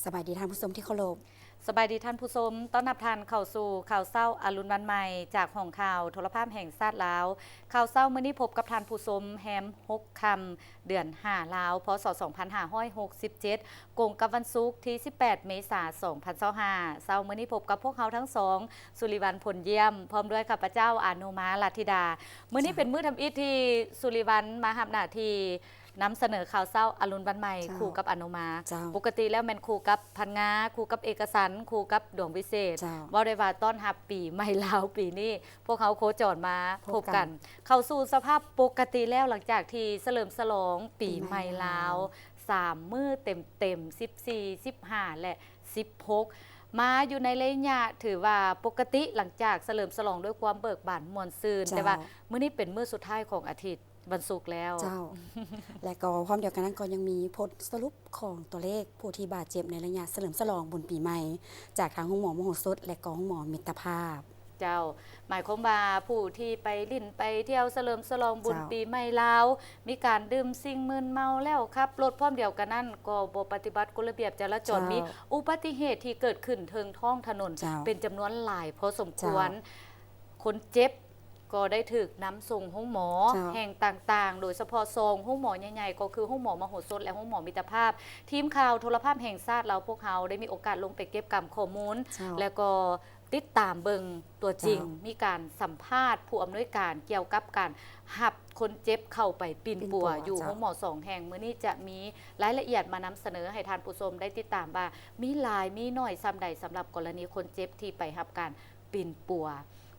ສະບາຍດີທ່ານຜູ້ຊົມທີ່ເຄົາລົບ. ສະບາຍດີທ່ານຜູ້ຊົມ, ຕ້ອນຮັບທ່ານເຂົ້າສູ່ຂ່າວເຊົ້າອະລຸນວັນໃໝ່ ຈາກຫ້ອງຂ່າວໂທລະພາບແຫ່ງຊາດລາວ. ຂ່າວເຊົ້າມື້ນີ້ພົບກັບທ່ານຜູ້ຊົມແຮມຫົກຄ່ຳ ເດືອນຫ້າລາວ ພ.ສ. ສອງພັນຫ້າຮ້ອຍຫົກສິບເຈັດ ກົງກັບວັນສຸກທີສິບແປດ ເມສາ ສອງພັນຊາວຫ້າ. ເຊົ້າມື້ນີ້ພົບກັບພວກເຮົາທັງສອງ ສຸລິວັນ ພົນຢ້ຽມ ພ້ອມດ້ວຍຂ້າພະເຈົ້າ ອານຸມາ ລັດທິດາ. ມື້ນີ້ເຈົ້າ ເປັນມື້ທຳອິດທີ່ສຸລິວັນມາຮັບໜ້າທີ່ ນຳສະເໜີຂ່າວເຊົ້າອະລຸນວັນໃໝ່ ເຈົ້າ ຄູ່ກັບອານຸມາ. ເຈົ້າ ປົກກະຕິແລ້ວແມ່ນຄູ່ກັບພັນງາ, ຄູ່ກັບເອກະສັນ, ຄູ່ກັບດວງວິເສດ. ເຈົ້າ ເວົ້າໄດ້ວ່າຕ້ອນຮັບປີໃໝ່ລາວປີນີ້ ພວກເຮົາໂຄຈອນມາພົບກັນ ພົບກັນ ເຂົ້າສູ່ສະພາບປົກກະຕິແລ້ວ ຫຼັງຈາກທີ່ສະເຫຼີມສະຫຼອງປີໃໝ່ລາວ ປີໃໝ່ລາວ ສາມມື້ເຕັມໆ ສິບສີ່ ສິບຫ້າ ແລະ ສິບຫົກ ມາຢູ່ໃນໄລຍະຖືວ່າປົກກະຕິ ຫຼັງຈາກສະເຫຼີມສະຫຼອງດ້ວຍຄວາມເບີກບານມ່ວນຊື່ນ. ເຈົ້າ ແຕ່ວ່າມື້ນີ້ເປັນມື້ສຸດທ້າຍຂອງອາທິດ ວັນສຸກແລ້ວ. ເຈົ້າ ແລະກໍພ້ອມດຽວກັນນັ້ນກໍຍັງມີຜົນສະຫຼຸບຂອງຕົວເລກຜູ້ທີ່ບາດເຈັບໃນໄລຍະສະເຫຼີມສະຫຼອງບຸນປີໃໝ່ ຈາກທາງໂຮງໝໍມະໂຫສົດ ແລະກໍໂຮງໝໍມິດຕະພາບ. ເຈົ້າ ໝາຍຄວາມວ່າຜູ້ທີ່ໄປຫຼິ້ນໄປທ່ຽວສະເຫຼີມສະຫຼອງບຸນ ເຈົ້າ ປີໃໝ່ລາວ ມີການດື່ມສິ່ງມຶນເມົາແລ້ວຂັບລົດ, ພ້ອມດຽວກັນນັ້ນກໍບໍ່ປະຕິບັດກົດລະບຽບຈະລາຈອນ, ເຈົ້າ ມີອຸບັດຕິເຫດທີ່ເກີດຂຶ້ນເທິງທ້ອງຖະໜົນ ເຈົ້າ ເປັນຈຳນວນຫຼາຍພໍສົມຄວນ. ເຈົ້າ ຄົນເຈັບ ກໍໄດ້ຖືກນຳສົ່ງໂຮງໝໍ ເຈົ້າ ແຫ່ງຕ່າງໆ ໂດຍສະເພາະສອງໂຮງໝໍໃຫຍ່ໆ ກໍຄືໂຮງໝໍມະໂຫສົດ ແລະ ໂຮງໝໍມິດຕະພາບ. ທີມຂ່າວໂທລະພາບແຫ່ງຊາດລາວ ພວກເຮົາໄດ້ມີໂອກາດລົງໄປເກັບກຳຂໍ້ມູນ ເຈົ້າ ແລະກໍຕິດຕາມເບິ່ງຕົວຈິງ, ເຈົ້າ ມີການສຳພາດຜູ້ອຳນວຍການກ່ຽວກັບການຮັບຄົນເຈັບເຂົ້າໄປປິ່ນປົວ ປິ່ນປົວ ຢູ່ ເຈົ້າ ໂຮງໝໍສອງແຫ່ງ. ມື້ນີ້ຈະມີລາຍລະອຽດມານຳສະເໜີໃຫ້ທ່ານຜູ້ຊົມໄດ້ຕິດຕາມວ່າ ມີຫຼາຍມີໜ້ອຍສ່ຳໃດ ສຳລັບກໍລະນີຄົນເຈັບທີ່ໄປຮັບການປິ່ນປົວ.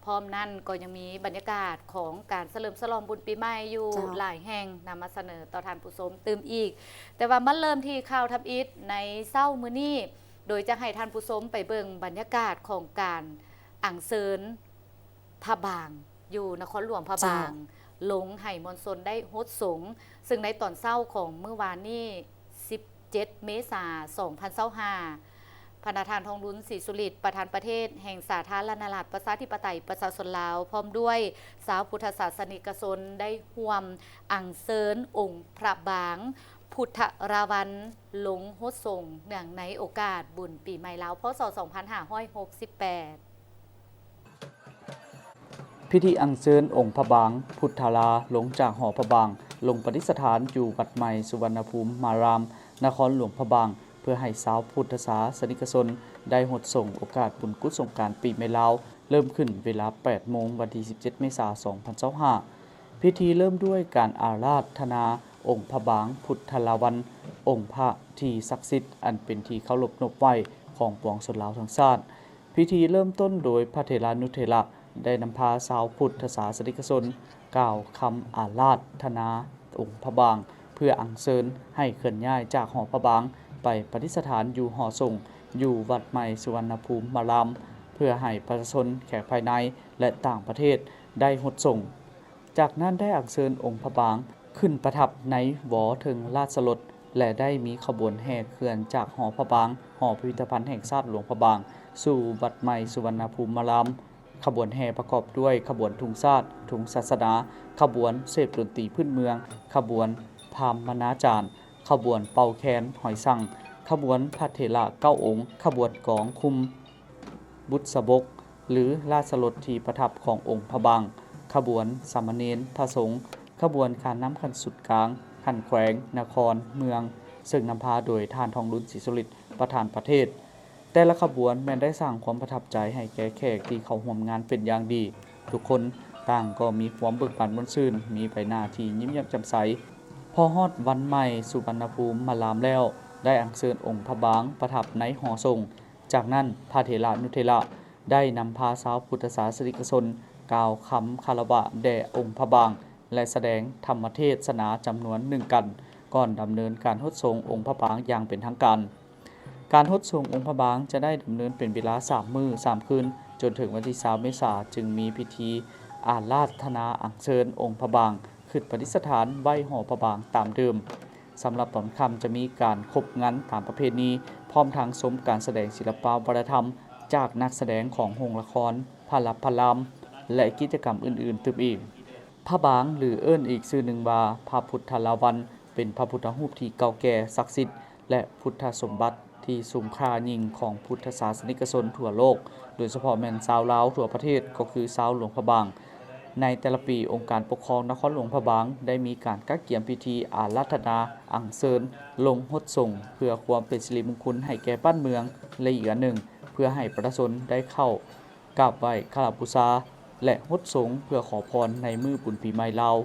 ພ້ອມນັ້ນກໍຍັງມີບັນຍາກາດຂອງການສະເຫຼີມສະຫຼອງບຸນປີໃໝ່ຢູ່ ເຈົ້າ ຫຼາຍແຫ່ງ ນຳມາສະເໜີຕໍ່ທ່ານຜູ້ຊົມຕື່ມອີກ. ແຕ່ວ່າມາເລີ່ມທີ່ຂ່າວທຳອິດໃນເຊົ້າມື້ນີ້ ໂດຍຈະໃຫ້ທ່ານຜູ້ຊົມໄປເບິ່ງບັນຍາກາດຂອງການອັງເຊີນພະບາງ ຢູ່ນະຄອນຫຼວງພະບາງ ເຈົ້າ ລົງໃຫ້ມວນຊົນໄດ້ຫົດສົງ, ເຊິ່ງໃນຕອນເຊົ້າຂອງມື້ວານນີ້ ສິບເຈັດ ເມສາ ສອງພັນຊາວຫ້າ ພະນະທ່ານ ທອງລຸນ ສີສຸລິດ ປະທານປະເທດແຫ່ງສາທາລະນະລັດ ປະຊາທິປະໄຕ ປະຊາຊົນລາວ ພ້ອມດ້ວຍຊາວພຸດທະສາສະນິກະຊົນ ໄດ້ຮ່ວມອັງເຊີນອົງພະບາງ ພຸດທະລາວັນ ລົງຫົດສົງ ເນື່ອງໃນໂອກາດບຸນປີໃໝ່ລາວ ພ.ສ. ສອງພັນຫ້າຮ້ອຍຫົກສິບແປດ. ພິທີອັງເຊີນອົງພະບາງ ພຸດທະລາ ລົງຈາກຫໍພະບາງ ລົງປະດິດສະຖານຢູ່ວັດໃໝ່ສຸວັນນະພູມມາລາມ ນະຄອນຫຼວງພະບາງ ເພື່ອໃຫ້ຊາວພຸດທະສາສະນິກະຊົນໄດ້ຫົດສົງໂອກາດບຸນກຸດສົງການປີໃໝ່ລາວ ເລີ່ມຂຶ້ນເວລາແປດໂມງ ວັນທີສິບເຈັດ ເມສາ ສອງພັນຊາວຫ້າ. ພິທີເລີ່ມດ້ວຍການອາລາທະນາອົງພະບາງ ພຸດທະລາວັນ ອົງພະທີ່ສັກສິດ ອັນເປັນທີ່ເຄົາລົບນົບໄຫວ້ຂອງປວງຊົນລາວທັງຊາດ. ພິທີເລີ່ມຕົ້ນໂດຍພະເຖລານຸເຖລະ ໄດ້ນຳພາຊາວພຸດທະສາສະນິກະຊົນກ່າວຄຳອາລາທະນາອົງພະບາງ ເພື່ອອັງເຊີນໃຫ້ເຄື່ອນຍ້າຍຈາກຫໍພະບາງໄປປະດິດສະຖານຢູ່ຫໍສົງ ຢູ່ວັດໃໝ່ສຸວັນນະພູມມາລາມ ເພື່ອໃຫ້ປະຊາຊົນ ແຂກພາຍໃນ ແລະ ຕ່າງປະເທດໄດ້ຫົດສົງ. ຈາກນັ້ນໄດ້ອັງເຊີນອົງພະບາງຂຶ້ນປະທັບໃນວໍເທິງລາຊະລົດ ແລະ ໄດ້ມີຂະບວນແຫ່ເຄື່ອນຈາກຫໍພະບາງ, ຫໍພິພິທະພັນແຫ່ງຊາດຫຼວງພະບາງ ສູ່ວັດໃໝ່ສຸວັນນະພູມມາລາມ. ຂະບວນແຫ່ປະກອບດ້ວຍຂະບວນທຸງຊາດ, ທຸງສາສະໜາ, ຂະບວນເສບດົນຕີພື້ນເມືອງ, ຂະບວນພາມມະນາຈານ, ຂະບວນເປົ່າແຄນຫອຍສັງ, ຂະບວນພະເຖລະເກົ້າອົງ, ຂະບວນກອງຄຸມ ບຸດສະບົກ ຫຼື ລາຊະລົດທີ່ປະທັບຂອງອົງພະບາງ, ຂະບວນສາມະເນນ, ພະສົງ, ຂະບວນການນຳຂັ້ນສູນກາງ, ຂັ້ນແຂວງ, ນະຄອນ, ເມືອງ, ເຊິ່ງນຳພາໂດຍທ່ານ ທອງລຸນ ສີສຸລິດ ປະທານປະເທດ. ແຕ່ລະຂະບວນແມ່ນໄດ້ສ້າງຄວາມປະທັບໃຈໃຫ້ແກ່ແຂກທີ່ເຂົ້າຮ່ວມງານເປັນຢ່າງດີ. ທຸກຄົນຕ່າງກໍມີຄວາມເບີກບານມ່ວນຊື່ນ, ມີໃບໜ້າທີ່ຍິ້ມແຍ້ມແຈ່ມໃສ. ພໍຮອດວັດໃໝ່ສຸວັນນະພູມມາລາມແລ້ວ, ໄດ້ອັງເຊີນອົງພະບາງປະທັບໃນຫໍສົງ. ຈາກນັ້ນ ພະເຖລານຸເຖລະໄດ້ນຳພາຊາວພຸດທະສາສະນິກະຊົນກ່າວຄຳຄາລະວະແດ່ອົງພະບາງ ແລະ ສະແດງທຳມະເທດສະໜາຈຳນວນໜຶ່ງກັນ ກ່ອນດຳເນີນການຫົດສົງອົງພະບາງຢ່າງເປັນທາງການ. ການຫົດສົງອົງພະບາງຈະໄດ້ດຳເນີນເປັນເວລາສາມມື້ສາມຄືນ ຈົນເຖິງວັນທີຊາວ ເມສາ ຈຶ່ງມີພິທີອາລາທະນາອັງເຊີນອົງພະບາງ ຂຶ້ນປະດິດສະຖານໄວ້ຫໍພະບາງຕາມເດີມ. ສຳລັບຕອນຄ່ຳຈະມີການຄົບງັນຕາມປະເພນີ ພ້ອມທັງຊົມການສະແດງສິລະປະວັດທະນະທຳຈາກນັກສະແດງຂອງໂຮງລະຄອນພະລັບພະລາມ ແລະ ກິດຈະກຳອື່ນໆຕື່ມອີກ. ພະບາງ ຫຼື ເອີ້ນອີກຊື່ໜຶ່ງວ່າພະພຸດທະລາວັນ ເປັນພະພຸດທະຮູບທີ່ເກົ່າແກ່ສັກສິດ ແລະ ພຸດທະສົມບັດ ທີ່ສູງຄ່າຍິ່ງຂອງພຸດທະສາສະນິກະຊົນທົ່ວໂລກ, ໂດຍສະເພາະແມ່ນຊາວລາວທົ່ວປະເທດ, ກໍຄືຊາວຫຼວງພະບາງ. ໃນແຕ່ລະປີ, ອົງການປົກຄອງນະຄອນຫຼວງພະບາງໄດ້ມີການກະກຽມພິທີອາລາທະນາອັນເຊີນລົງຫົດສົງ ເພື່ອຄວາມເປັນສິລິມຸງຄຸນໃຫ້ແກ່ບ້ານເມືອງ ແລະ ອີກອັນໜຶ່ງ ເພື່ອໃຫ້ປະຊາຊົນໄດ້ເຂົ້າ ກາບໄຫວ້ຄາລະບູຊາ ແລະ ຫົດສົງເພື່ອຂໍພອນໃນມື້ບຸນປີໃໝ່ລາວ.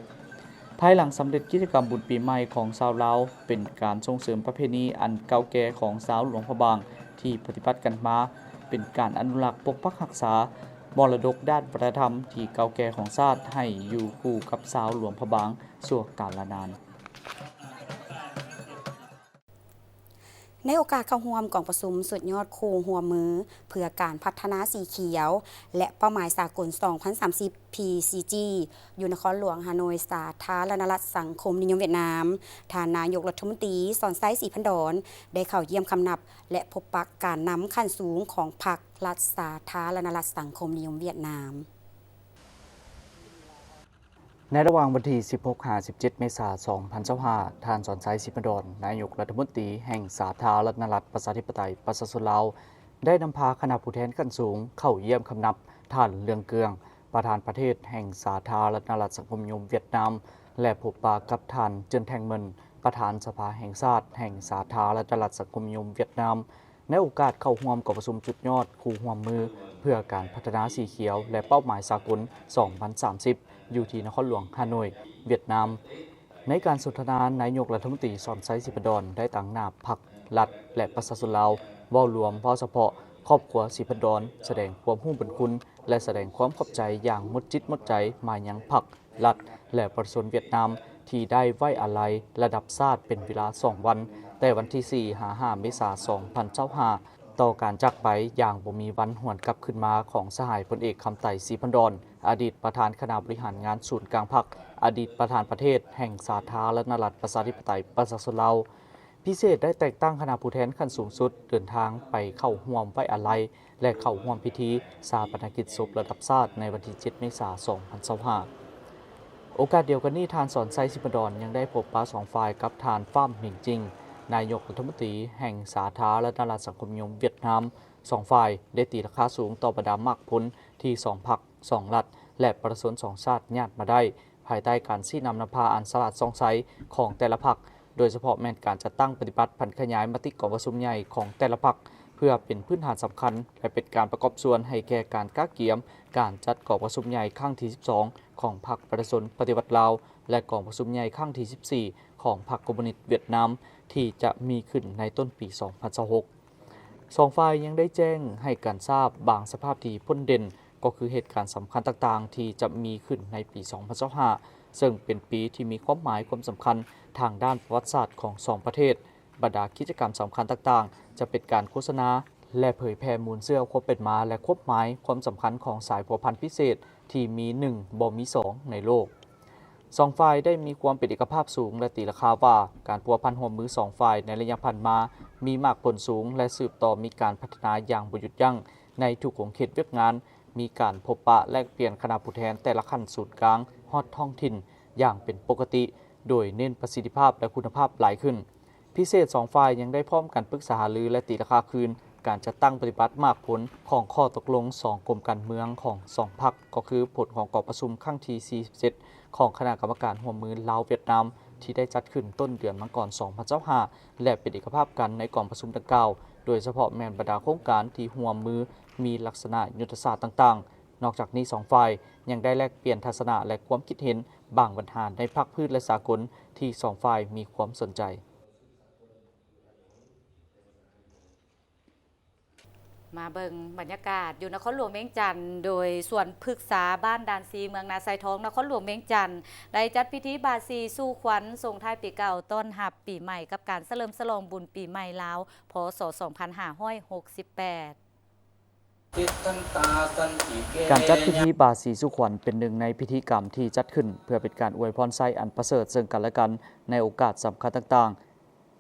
ພາຍຫຼັງສຳເລັດກິດຈະກຳບຸນປີໃໝ່ຂອງຊາວລາວ, ເປັນການສົ່ງເສີມປະເພນີອັນເກົ່າແກ່ຂອງຊາວຫຼວງພະບາງທີ່ປະຕິບັດກັນມາ, ເປັນການອະນຸລັກປົກປັກຮັກສາມໍລະດົກດ້ານວັດທະນະທຳທີ່ເກົ່າແກ່ຂອງຊາດໃຫ້ຢູ່ຄູ່ກັບຊາວຫຼວງພະບາງຊົ່ວກາລະນານ. ໃນໂອກາດເຂົ້າຮ່ວມກອງປະຊຸມສຸດຍອດຄູ່ຮ່ວມມືເພື່ອການພັດທະນາສີຂຽວ ແລະ ເປົ້າໝາຍສາກົນສອງພັນສາມສິບ ພີຊີຈີ ຢູ່ນະຄອນຫຼວງຮາໂນຍ ສາທາລະນະລັດສັງຄົມນິຍົມຫວຽດນາມ, ທ່ານນາຍົກລັດຖະມົນຕີ ສອນໄຊ ສີພັນດອນ ໄດ້ເຂົ້າຢ້ຽມຄຳນັບ ແລະ ພົບປະການນຳຂັ້ນສູງຂອງພັກລັດສາທາລະນະລັດສັງຄົມນິຍົມຫວຽດນາມ. ໃນລະຫວ່າງວັນທີສິບຫົກ ຫາ ສິບເຈັດ ເມສາ ສອງພັນຊາວຫ້າ, ທ່ານ ສອນໄຊ ສີພັນດອນ ນາຍົກລັດຖະມົນຕີແຫ່ງສາທາລະນະລັດປະຊາທິປະໄຕປະຊາຊົນລາວ ໄດ້ນຳພາຄະນະຜູ້ແທນຂັ້ນສູງເຂົ້າຢ້ຽມຄຳນັບທ່ານ ເລື່ອງ ເກືອງ ປະທານປະເທດແຫ່ງສາທາລະນະລັດສັງຄົມນິຍົມຫວຽດນາມ ແລະ ພົບປະກັບທ່ານ ເຈີນ ແທງ ເມິນ ປະທານສະພາແຫ່ງຊາດແຫ່ງສາທາລະນະລັດສັງຄົມນິຍົມຫວຽດນາມ. ໃນໂອກາດເຂົ້າຮ່ວມກອງປະຊຸມສຸດຍອດຄູ່ຮ່ວມມືເພື່ອການພັດທະນາສີຂຽວ ແລະ ເປົ້າໝາຍສາກົນສອງພັນສາມສິບ ຢູ່ທີ່ນະຄອນຫຼວງຮາໂນຍ ຫວຽດນາມ. ໃນການສົນທະນາ, ນາຍົກລັດຖະມົນຕີ ສອນໄຊ ສີພັນດອນ ໄດ້ຕາງໜ້າພັກ, ລັດ ແລະ ປະຊາຊົນລາວ ເວົ້າລວມ, ເວົ້າສະເພາະຄອບຄົວສີພັນດອນ, ສະແດງຄວາມຮູ້ບຸນຄຸນ ແລະ ສະແດງຄວາມຂອບໃຈຢ່າງໝົດຈິດໝົດໃຈມາຍັງພັກ, ລັດ ແລະ ປະຊາຊົນຫວຽດນາມ ທີ່ໄດ້ໄວ້ອາໄລລະດັບຊາດເປັນເວລາສອງວັນ, ແຕ່ວັນທີສີ່ ຫາ ຫ້າ ເມສາ ສອງພັນຊາວຫ້າ ຕໍ່ການຈາກໄປຢ່າງບໍ່ມີວັນຫວນກັບຄືນມາຂອງສະຫາຍພົນເອກ ຄຳໄຕ ສີພັນດອນ, ອະດີດປະທານຄະນະບໍລິຫານງານສູນກາງພັກ, ອະດີດປະທານປະເທດແຫ່ງສາທາລະນະລັດປະຊາທິປະໄຕປະຊາຊົນລາວ. ພິເສດໄດ້ແຕ່ງຕັ້ງຄະນະຜູ້ແທນຂັ້ນສູງສຸດເດີນທາງໄປເຂົ້າຮ່ວມໄວ້ອາໄລ ແລະ ເຂົ້າຮ່ວມພິທີຊາປະນະກິດສົບລະດັບຊາດໃນວັນທີເຈັດ ເມສາ ສອງພັນຊາວຫ້າ. ໂອກາດດຽວກັນນີ້, ທ່ານ ສອນໄຊ ສີພັນດອນ ຍັງໄດ້ພົບປະສອງຝ່າຍກັບທ່ານ ຟາມ ມິງຈິງ ນາຍົກລັດຖະມົນຕີແຫ່ງສາທາລະນະລັດສັງຄົມນິຍົມຫວຽດນາມ. ສອງຝ່າຍໄດ້ຕີລາຄາສູງຕໍ່ບັນດາໝາກຜົນທີ່ສອງພັກ, ສອງລັດ ແລະ ປະຊາຊົນສອງຊາດຍາດມາໄດ້ ພາຍໃຕ້ການຊີ້ນຳນຳພາອັນສະຫຼາດສ່ອງໃສຂອງແຕ່ລະພັກ, ໂດຍສະເພາະແມ່ນການຈັດຕັ້ງປະຕິບັດຜັນຂະຫຍາຍມະຕິກອງປະຊຸມໃຫຍ່ຂອງແຕ່ລະພັກ ເພື່ອເປັນພື້ນຖານສຳຄັນ ແລະ ເປັນການປະກອບສ່ວນໃຫ້ແກ່ການກະກຽມການຈັດກອງປະຊຸມໃຫຍ່ຄັ້ງທີສິບສອງຂອງພັກປະຊາຊົນປະຕິວັດລາວ ແລະ ກອງປະຊຸມໃຫຍ່ຄັ້ງທີສິບສີ່ຂອງພັກຄອມມູນິດຫວຽດນາມ ທີ່ຈະມີຂຶ້ນໃນຕົ້ນປີສອງພັນຊາວຫົກ. ສອງຝ່າຍຍັງໄດ້ແຈ້ງໃຫ້ກັນຊາບບາງສະພາບທີ່ພົ້ນເດັ່ນ ກໍຄືເຫດການສຳຄັນຕ່າງໆທີ່ຈະມີຂຶ້ນໃນປີສອງພັນຊາວຫ້າ ເຊິ່ງເປັນປີທີ່ມີຄວາມໝາຍຄວາມສຳຄັນທາງດ້ານປະຫວັດສາດຂອງສອງປະເທດ. ບັນດາກິດຈະກຳສຳຄັນຕ່າງໆ ຈະເປັນການໂຄສະນາ ແລະ ເຜີຍແຜ່ມູນເຊື້ອຄວາມເປັນມາ ແລະ ຄວາມໝາຍຄວາມສຳຄັນຂອງສາຍພົວພັນພິເສດທີ່ມີໜຶ່ງບໍ່ມີສອງໃນໂລກ. ສອງຝ່າຍໄດ້ມີຄວາມເປັນເອກະພາບສູງ ແລະ ຕີລາຄາວ່າ ການພົວພັນຮ່ວມມືສອງຝ່າຍໃນໄລຍະຜ່ານມາ ມີໝາກຜົນສູງ ແລະ ສືບຕໍ່ມີການພັດທະນາຢ່າງບໍ່ຢຸດຢັ້ງໃນທຸກຂົງເຂດວຽກງານ, ມີການພົບປະແລກປ່ຽນຄະນະຜູ້ແທນແຕ່ລະຂັ້ນສູນກາງຮອດທ້ອງຖິ່ນຢ່າງເປັນປົກກະຕິ ໂດຍເນັ້ນປະສິດທິພາບ ແລະ ຄຸນນະພາບຫຼາຍຂຶ້ນ. ພິເສດສອງຝ່າຍຍັງໄດ້ພ້ອມກັນປຶກສາຫາລື ແລະ ຕີລາຄາຄືນການຈັດຕັ້ງປະຕິບັດໝາກຜົນຂອງຂໍ້ຕົກລົງສອງກົມການເມືອງຂອງສອງພັກ, ກໍຄືຜົນຂອງກອງປະຊຸມຄັ້ງທີສີ່ສິບເຈັດຂອງຄະນະກຳມະການຮ່ວມມືລາວ-ຫວຽດນາມ ທີ່ໄດ້ຈັດຂຶ້ນຕົ້ນເດືອນມັງກອນສອງພັນຊາວຫ້າ ແລະ ເປັນເອກະພາບກັນໃນກອງປະຊຸມດັ່ງກ່າວ, ໂດຍສະເພາະແມ່ນບັນດາໂຄງການທີ່ຮ່ວມມືມີລັກສະນະຍຸດທະສາດຕ່າງໆ. ນອກຈາກນີ້, ສອງຝ່າຍຍັງໄດ້ແລກປ່ຽນທັດສະນະ ແລະ ຄວາມຄິດເຫັນບາງບັນຫາໃນພາກພື້ນ ແລະ ສາກົນ ທີ່ສອງຝ່າຍມີຄວາມສົນໃຈ. ມາເບິ່ງບັນຍາກາດຢູ່ນະຄອນຫຼວງວຽງຈັນ, ໂດຍສວນພຶກສາບ້ານດ່ານຊີ ເມືອງນາຊາຍທອງ ນະຄອນຫຼວງວຽງຈັນ ໄດ້ຈັດພິທີບາສີສູ່ຂວັນສົ່ງທ້າຍປີເກົ່າ ຕ້ອນຮັບປີໃໝ່ ກັບການສະເຫຼີມສະຫຼອງບຸນປີໃໝ່ລາວ ພ.ສ. ສອງພັນຫ້າຮ້ອຍຫົກສິບແປດ. ການຈັດພິທີບາສີສູ່ຂວັນເປັນໜຶ່ງໃນພິທີກຳທີ່ຈັດຂຶ້ນເພື່ອເປັນການອວຍພອນໄຊອັນປະເສີດເຊິ່ງກັນແລະກັນໃນໂອກາດສຳຄັນຕ່າງ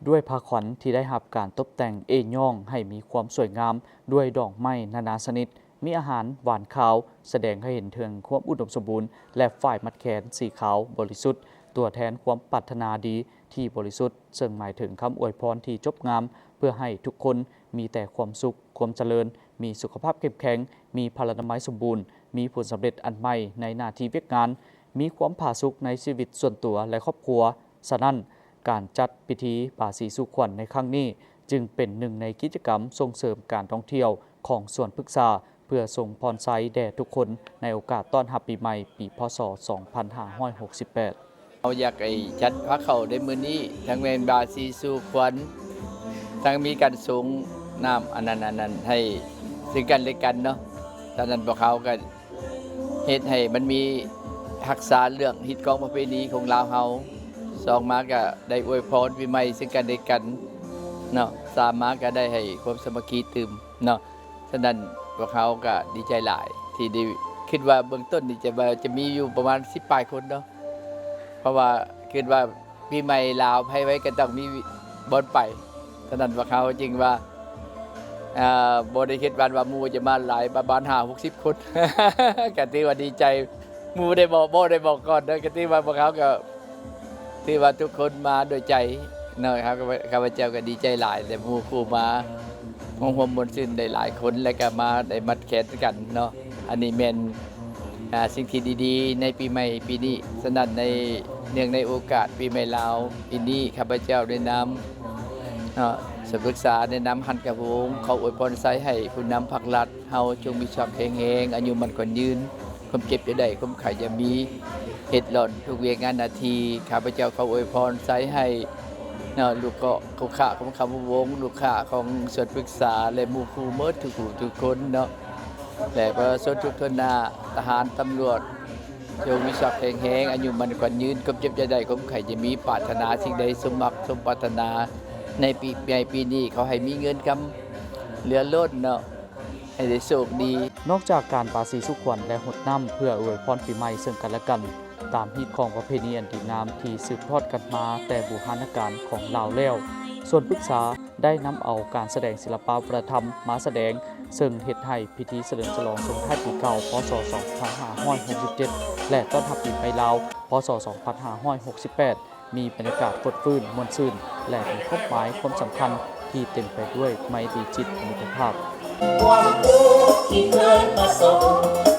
ໆ ດ້ວຍຜ້າຂວັນທີ່ໄດ້ຮັບການຕົບແຕ່ງເອ້ຍ້ອງໃຫ້ມີຄວາມສວຍງາມດ້ວຍດອກໄມ້ນານາຊະນິດ, ມີອາຫານຫວານຄາວ, ສະແດງໃຫ້ເຫັນເຖິງຄວາມອຸດົມສົມບູນ ແລະ ຝ້າຍມັດແຂນສີຂາວບໍລິສຸດ, ຕົວແທນຄວາມປາດຖະໜາດີທີ່ບໍລິສຸດ, ເຊິ່ງໝາຍເຖິງຄຳອວຍພອນທີ່ຈົບງາມ, ປ ພື່ອໃຫ້ທຸກຄົນມີແຕ່ຄວາມສຸກ, ຄວາມຈະເລີນ, ມີສຸຂະພາບເຂັ້ມແຂງ, ມີພະລານາໄມສົມບູນ, ມີຜົນສຳເລັດອັນໃໝ່ໃນໜ້າທີ່ວຽກງານ, ມີຄວາມຜາສຸກໃນຊີວິດສ່ວນຕົວ ແລະ ຄອບຄົວ. ສະນັ້ນ, ການຈັດພິທີບາສີສູ່ຂວັນໃນຄັ້ງນີ້ ຈຶ່ງເປັນໜຶ່ງໃນກິດຈະກຳສົ່ງເສີມການທ່ອງທ່ຽວຂອງສວນພຶກສາ ເພື່ອສົ່ງພອນໄຊແດ່ທຸກຄົນໃນໂອກາດຕ້ອນຮັບປີໃໝ່ປີ ພ.ສ. ສອງພັນຫ້າຮ້ອຍຫົກສິບແປດ. ເຮົາຢາກໃຫ້ຈັດພາເຂົ້າໃນມື້ນີ້ ທັງແມ່ນບາສີສູ່ຂວັນ ທັງມີການສົ່ງນ້ຳອັນນັ້ນອັນນັ້ນໃຫ້ເຊິ່ງກັນແລະກັນເນາະ. ສະນັ້ນພວກເຮົາກໍເຮັດໃຫ້ມັນມີຮັກສາເລື່ອງຮີດຄອງປະເພນີຂອງລາວເຮົາ. ສອງມາກໍໄດ້ອວຍພອນປີໃໝ່ເຊິ່ງກັນແລະກັນເນາະ. ສາມມາກໍໄດ້ໃຫ້ຄວາມສາມັກຄີຕື່ມເນາະ. ສະນັ້ນພວກເຮົາກໍດີໃຈຫຼາຍທີ່ໄດ້ ຄິດວ່າເບື້ອງຕົ້ນນີ້ຈະວ່າຈະມີຢູ່ປະມານສິບປາຍຄົນເນາະ ເພາະວ່າຄິດວ່າປີໃໝ່ລາວໃຜໄວກໍຕ້ອງມີບ່ອນໄປ. ສະນັ້ນພວກເຮົາຈຶ່ງວ່າ ເອີ ບໍ່ໄດ້ຄິດຫວັງວ່າໝູ່ຈະມາຫຼາຍ ປະມານຫ້າຫົກສິບຄົນ ກໍຖືວ່າດີໃຈ. ໝູ່ໄດ້ບອກ ບໍ່ໄດ້ບອກກ່ອນເດີ ກໍຖືວ່າພວກເຮົາກໍ ຖືວ່າທຸກຄົນມາດ້ວຍໃຈເນາະ. ຂ້າພະເຈົ້າກໍດີໃຈຫຼາຍ ແລະ ໝູ່ຄູ່ມາຮ່ວມມ່ວນຊື່ນໄດ້ຫຼາຍຄົນ ແລະ ກໍມາໄດ້ມັດແຂນກັນເນາະ. ອັນນີ້ແມ່ນ ອາ ສິ່ງທີ່ດີໆໃນປີໃໝ່ປີນີ້. ສະນັ້ນໃນ ເນື່ອງໃນໂອກາດປີໃໝ່ລາວປີນີ້ ຂ້າພະເຈົ້າໃນນາມເນາະ ສະປຶກສາ ໃນນາມຫັ້ນກະວົງ ຂໍອວຍພອນໄຊໃຫ້ຜູ້ນຳພັກລັດເຮົາຈົ່ງມີສຸຂະພາບແຂງແຮງ ອາຍຸໝັ້ນຂວັນຍືນ ຄວາມເຈັບຢ່າໄດ້ ຄວາມໄຂ້ຢ່າມີ ເຮັດລອດທຸກວຽກງານໜ້າທີ່. ຂ້າພະເຈົ້າຂໍອວຍພອນໄຊໃຫ້ເນາະ ລູກເກາະ ລູກຄ້າຂອງຂ້າພະວົງ ລູກຄ້າຂອງສວນປຶກສາ ແລະ ໝູ່ຄູ່ໝົດທຸກຜູ້ທຸກຄົນເນາະ ແລະ ປະຊາຊົນທຸກທົ່ວໜ້າ ທະຫານ ຕຳຫຼວດ ຈົ່ງມີສຸຂະພາບແຂງແຮງ ອາຍຸໝັ້ນຂວັນຍືນ ຄວາມເຈັບຢ່າໄດ້ ຄວາມໄຂ້ຢ່າມີ ປາດຖະໜາສິ່ງໃດສົມໝັກສົມປາດຖະໜາ ໃນປີໃໝ່ປີນີ້ ຂໍໃຫ້ມີເງິນຄຳເຫຼືອລົ້ນເນາະ ໃຫ້ໄດ້ໂຊກດີ. ນອກຈາກການບາສີສູ່ຂວັນ ແລະ ຫົດນ້ຳເພື່ອອວຍພອນປີໃໝ່ເຊິ່ງກັນແລະກັນ ຕາມຮີດຄອງປະເພນີອັນດີງາມທີ່ສືບທອດກັນມາແຕ່ບູຮານນະການຂອງລາວແລ້ວ, ສວນປຶກສາໄດ້ນຳເອົາການສະແດງສິລະປະວັດທະນະທຳມາສະແດງ, ເຊິ່ງເຮັດໃຫ້ພິທີສະເຫຼີມສະຫຼອງສົ່ງທ້າຍປີເກົ່າ ພ.ສ. ສອງພັນຫ້າຮ້ອຍຫົກສິບເຈັດ ແລະ ຕ້ອນຮັບປີໃໝ່ລາວ ພ.ສ. ສອງພັນຫ້າຮ້ອຍຫົກສິບແປດ ມີບັນຍາກາດຟົດຟື້ນ, ມ່ວນຊື່ນ ແລະ ມີຄວາມໝາຍຄວາມສຳຄັນທີ່ເຕັມໄປດ້ວຍໄມຕີຈິດມິດຕະພາບ. ຄວາມທຸກທີ່ເຄີຍປະສົບ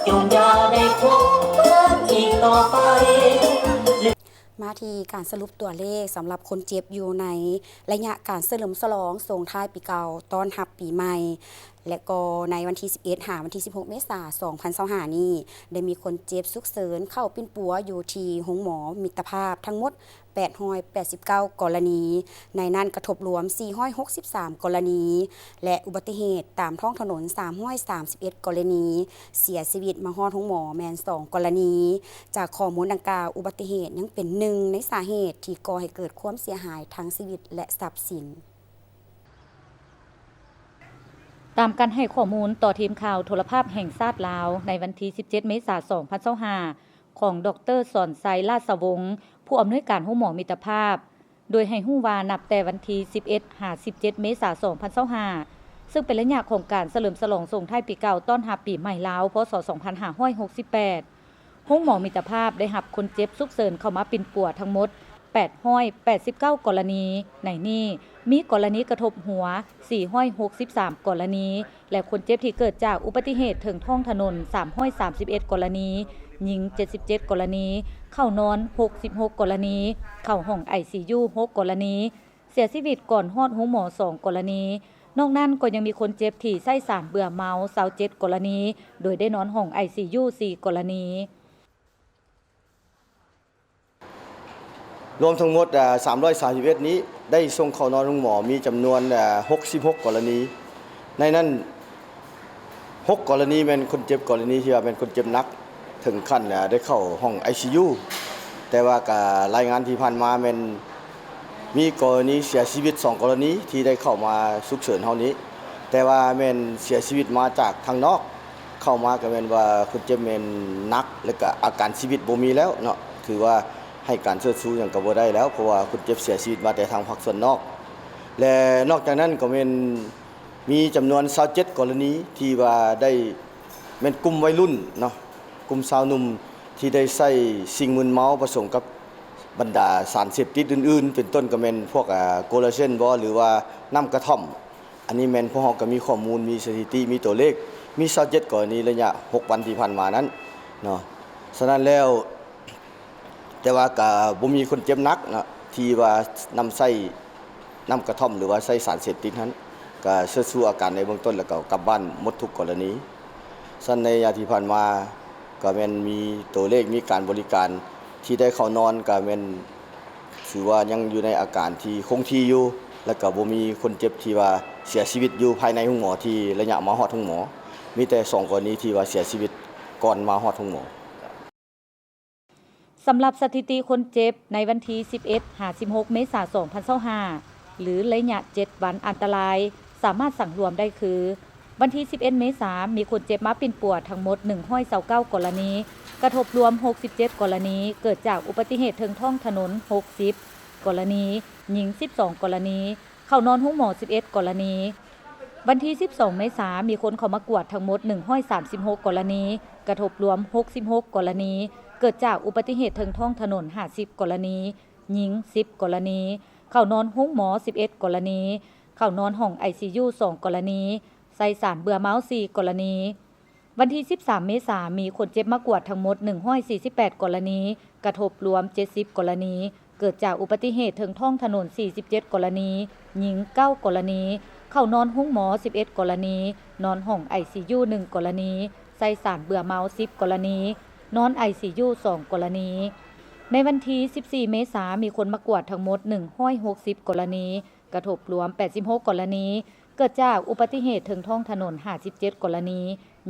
ຈົ່ງຢ່າໄດ້ພົບເກີດອີກຕໍ່ໄປ. ມາທີ່ການສະຫຼຸບຕົວເລກສຳລັບຄົນເຈັບຢູ່ໃນໄລຍະການສະເຫຼີມສະຫຼອງສົ່ງທ້າຍປີເກົ່າ ຕ້ອນຮັບປີໃໝ່ ແລະ ກໍໃນວັນທີສິບເອັດ ຫາວັນທີສິບຫົກ ເມສາ ສອງພັນຊາວຫ້ານີ້ ໄດ້ມີຄົນເຈັບສຸກເສີນເຂົ້າປິ່ນປົວຢູ່ທີ່ໂຮງໝໍມິດຕະພາບທັງໝົດ ແປດຮ້ອຍແປດສິບເກົ້າກໍລະນີ, ໃນນັ້ນກະທົບລວມ ສີ່ຮ້ອຍຫົກສິບສາມກໍລະນີ ແລະ ອຸບັດຕິເຫດຕາມທ້ອງຖະໜົນ ສາມຮ້ອຍສາມສິບເອັດກໍລະນີ, ເສຍຊີວິດມາຮອດໂຮງໝໍແມ່ນສອງກໍລະນີ. ຈາກຂໍ້ມູນດັ່ງກ່າວ, ອຸບັດຕິເຫດຍັງເປັນໜຶ່ງໃນສາເຫດທີ່ກໍ່ໃຫ້ເກີດຄວາມເສຍຫາຍທັງຊີວິດ ແລະ ຊັບສິນ. ຕາມການໃຫ້ຂໍ້ມູນຕໍ່ທີມຂ່າວໂທລະພາບແຫ່ງຊາດລາວ ໃນວັນທີສິບເຈັດ ເມສາ ສອງພັນຊາວຫ້າ ຂອງ ດອກເຕີ ສອນໄຊ ລາດສະວົງ ຜູ້ອຳນວຍການໂຮງໝໍມິດຕະພາບ ໂດຍໃຫ້ຮູ້ວ່ານັບແຕ່ວັນທີສິບເອັດ ຫາ ສິບເຈັດ ເມສາ ສອງພັນຊາວຫ້າ ເຊິ່ງເປັນໄລຍະຂອງການສະເຫຼີມສະຫຼອງສົ່ງທ້າຍປີເກົ່າ ຕ້ອນຮັບປີໃໝ່ລາວ ພ.ສ. ສອງພັນຫ້າຮ້ອຍຫົກສິບແປດ ໂຮງໝໍມິດຕະພາບໄດ້ຮັບຄົນເຈັບສຸກເສີນເຂົ້າມາປິ່ນປົວທັງໝົດ ແປດຮ້ອຍແປດສິບເກົ້າກໍລະນີ, ໃນນີ້ມີກໍລະນີກະທົບຫົວ ສີ່ຮ້ອຍຫົກສິບສາມກໍລະນີ ແລະ ຄົນເຈັບທີ່ເກີດຈາກອຸບັດຕິເຫດເທິງທ້ອງຖະໜົນ ສາມຮ້ອຍສາມສິບເອັດກໍລະນີ, ຍິງ ເຈັດສິບເຈັດກໍລະນີ, ເຂົ້ານອນ ຫົກສິບຫົກກໍລະນີ, ເຂົ້າຫ້ອງໄອຊີຢູ ຫົກກໍລະນີ, ເສຍຊີວິດກ່ອນຮອດໂຮງໝໍ ສອງກໍລະນີ. ນອກນັ້ນກໍຍັງມີຄົນເຈັບທີ່ໃຊ້ສານເບື່ອເມົາ ຊາວເຈັດກໍລະນີ, ໂດຍໄດ້ນອນຫ້ອງໄອຊີຢູ ສີ່ກໍລະນີ. ລວມທັງໝົດ ອາ ສາມຮ້ອຍສາມສິບເອັດນີ້ ໄດ້ສົ່ງເຂົ້ານອນໂຮງໝໍມີຈຳນວນ ອາ ຫົກສິບຫົກກໍລະນີ. ໃນນັ້ນ ຫົກກໍລະນີແມ່ນຄົນເຈັບ ກໍລະນີທີ່ວ່າແມ່ນຄົນເຈັບໜັກ ເຖິງຂັ້ນ ອາ ໄດ້ເຂົ້າຫ້ອງໄອຊີຢູ. ແຕ່ວ່າກະລາຍງານທີ່ຜ່ານມາແມ່ນມີກໍລະນີເສຍຊີວິດສອງກໍລະນີທີ່ໄດ້ເຂົ້າມາສຸກເສີນເຮົານີ້, ແຕ່ວ່າແມ່ນເສຍຊີວິດມາຈາກທາງນອກ. ເຂົ້າມາກໍແມ່ນວ່າຄົນເຈັບແມ່ນໜັກ ແລະ ກະອາການຊີວິດບໍ່ມີແລ້ວເນາະ, ຖືວ່າໃຫ້ການເຊີດຊູຫຍັງກໍບໍ່ໄດ້ແລ້ວ ເພາະວ່າຄົນເຈັບເສຍຊີວິດມາແຕ່ທາງພາກສ່ວນນອກ. ແລະ ນອກຈາກນັ້ນກໍແມ່ນມີຈຳນວນຊາວເຈັດກໍລະນີທີ່ວ່າໄດ້ ແມ່ນກຸ່ມໄວລຸ້ນເນາະ, ກຸ່ມຊາວໜຸ່ມທີ່ໄດ້ໃຊ້ສິ່ງມຶນເມົາປະສົມກັບ ບັນດາສານເສບຕິດອື່ນໆ ເປັນຕົ້ນກໍແມ່ນພວກ ອາ ໂກລາເຊນບໍ ຫຼືວ່ານ້ຳກະທ່ອມ. ອັນນີ້ແມ່ນພວກເຮົາກໍມີຂໍ້ມູນ, ມີສະຖິຕິ, ມີຕົວເລກ, ມີຊາວເຈັດກໍລະນີໄລຍະຫົກວັນທີ່ຜ່ານມານັ້ນເນາະ. ສະນັ້ນແລ້ວ ແຕ່ວ່າກໍບໍ່ມີຄົນເຈັບໜັກເນາະ ທີ່ວ່ານຳໃຊ້ນ້ຳກະທ່ອມ ຫຼືວ່າໃຊ້ສານເສບຕິດຫັ້ນ, ກໍເຊີດຊູອາການໃນເບື້ອງຕົ້ນ ແລ້ວກໍກັບບ້ານໝົດທຸກກໍລະນີ. ຊັ້ນໃນໄລຍະທີ່ຜ່ານມາ ກໍແມ່ນມີຕົວເລກ ມີການບໍລິການທີ່ໄດ້ເຂົ້ານອນ ກໍແມ່ນຖືວ່າຍັງຢູ່ໃນອາການທີ່ຄົງທີ່ຢູ່ ແລ້ວກໍບໍ່ມີຄົນເຈັບທີ່ວ່າເສຍຊີວິດຢູ່ພາຍໃນໂຮງໝໍ ທີ່ໄລຍະມາຮອດໂຮງໝໍ. ມີແຕ່ສອງກໍລະນີທີ່ວ່າເສຍຊີວິດກ່ອນມາຮອດໂຮງໝໍ. ສຳລັບສະຖິຕິຄົນເຈັບໃນວັນທີສິບເອັດຫາສິບຫົກເມສາສອງພັນຊາວຫ້າ ຫຼືໄລຍະເຈັດວັນອັນຕະລາຍ ສາມາດສັງລວມໄດ້ຄື ວັນທີສິບເອັດເມສາ ມີຄົນເຈັບມາປິ່ນປົວທັງໝົດໜຶ່ງຮ້ອຍຊາວເກົ້າກໍລະນີ, ກະທົບລວມຫົກສິບເຈັດກໍລະນີ ເກີດຈາກອຸບັດຕິເຫດເທິງທ້ອງຖະໜົນຫົກສິບກໍລະນີ, ຍິງສິບສອງກໍລະນີ, ເຂົ້ານອນໂຮງໝໍສິບເອັດກໍລະນີ. ວັນທີສິບສອງເມສາ ມີຄົນເຂົ້າມາກວດທັງໝົດໜຶ່ງຮ້ອຍສາມສິບຫົກກໍລະນີ, ກະທົບລວມຫົກສິບຫົກກໍລະນີ, ເກີດຈາກອຸບັດຕິເຫດເທິງທ້ອງຖະໜົນຫ້າສິບກໍລະນີ, ຍິງສິບກໍລະນີ, ເຂົ້ານອນໂຮງໝໍສິບເອັດກໍລະນີ, ເຂົ້ານອນຫ້ອງໄອຊີຢູສອງກໍລະນີ, ໃສ່ສານເບື່ອເມົາສີ່ກໍລະນີ. ວັນທີສິບສາມເມສາ ມີຄົນເຈັບມາກວດທັງໝົດໜຶ່ງຮ້ອຍສີ່ສິບແປດກໍລະນີ, ກະທົບລວມເຈັດສິບກໍລະນີ, ເກີດຈາກອຸບັດຕິເຫດເທິງທ້ອງຖະໜົນສີ່ສິບເຈັດກໍລະນີ, ຍິງເກົ້າກໍລະນີ, ເຂົ້ານອນໂຮງໝໍສິບເອັດກໍລະນີ, ນອນຫ້ອງໄອຊີຢູໜຶ່ງກໍລະນີ, ໃສ່ສານເບື່ອເມົາສິບກໍລະນີ, ນອນໄອຊີຢູສອງກໍລະນີ. ໃນວັນທີສິບສີ່ເມສາ ມີຄົນມາກວດທັງໝົດໜຶ່ງຮ້ອຍຫົກສິບກໍລະນີ, ກະທົບລວມແປດສິບຫົກກໍລະນີ, ເກີດຈາກອຸບັດຕິເຫດເທິງທ້ອງຖະໜົນຫ້າສິບເຈັດກໍລະນີ,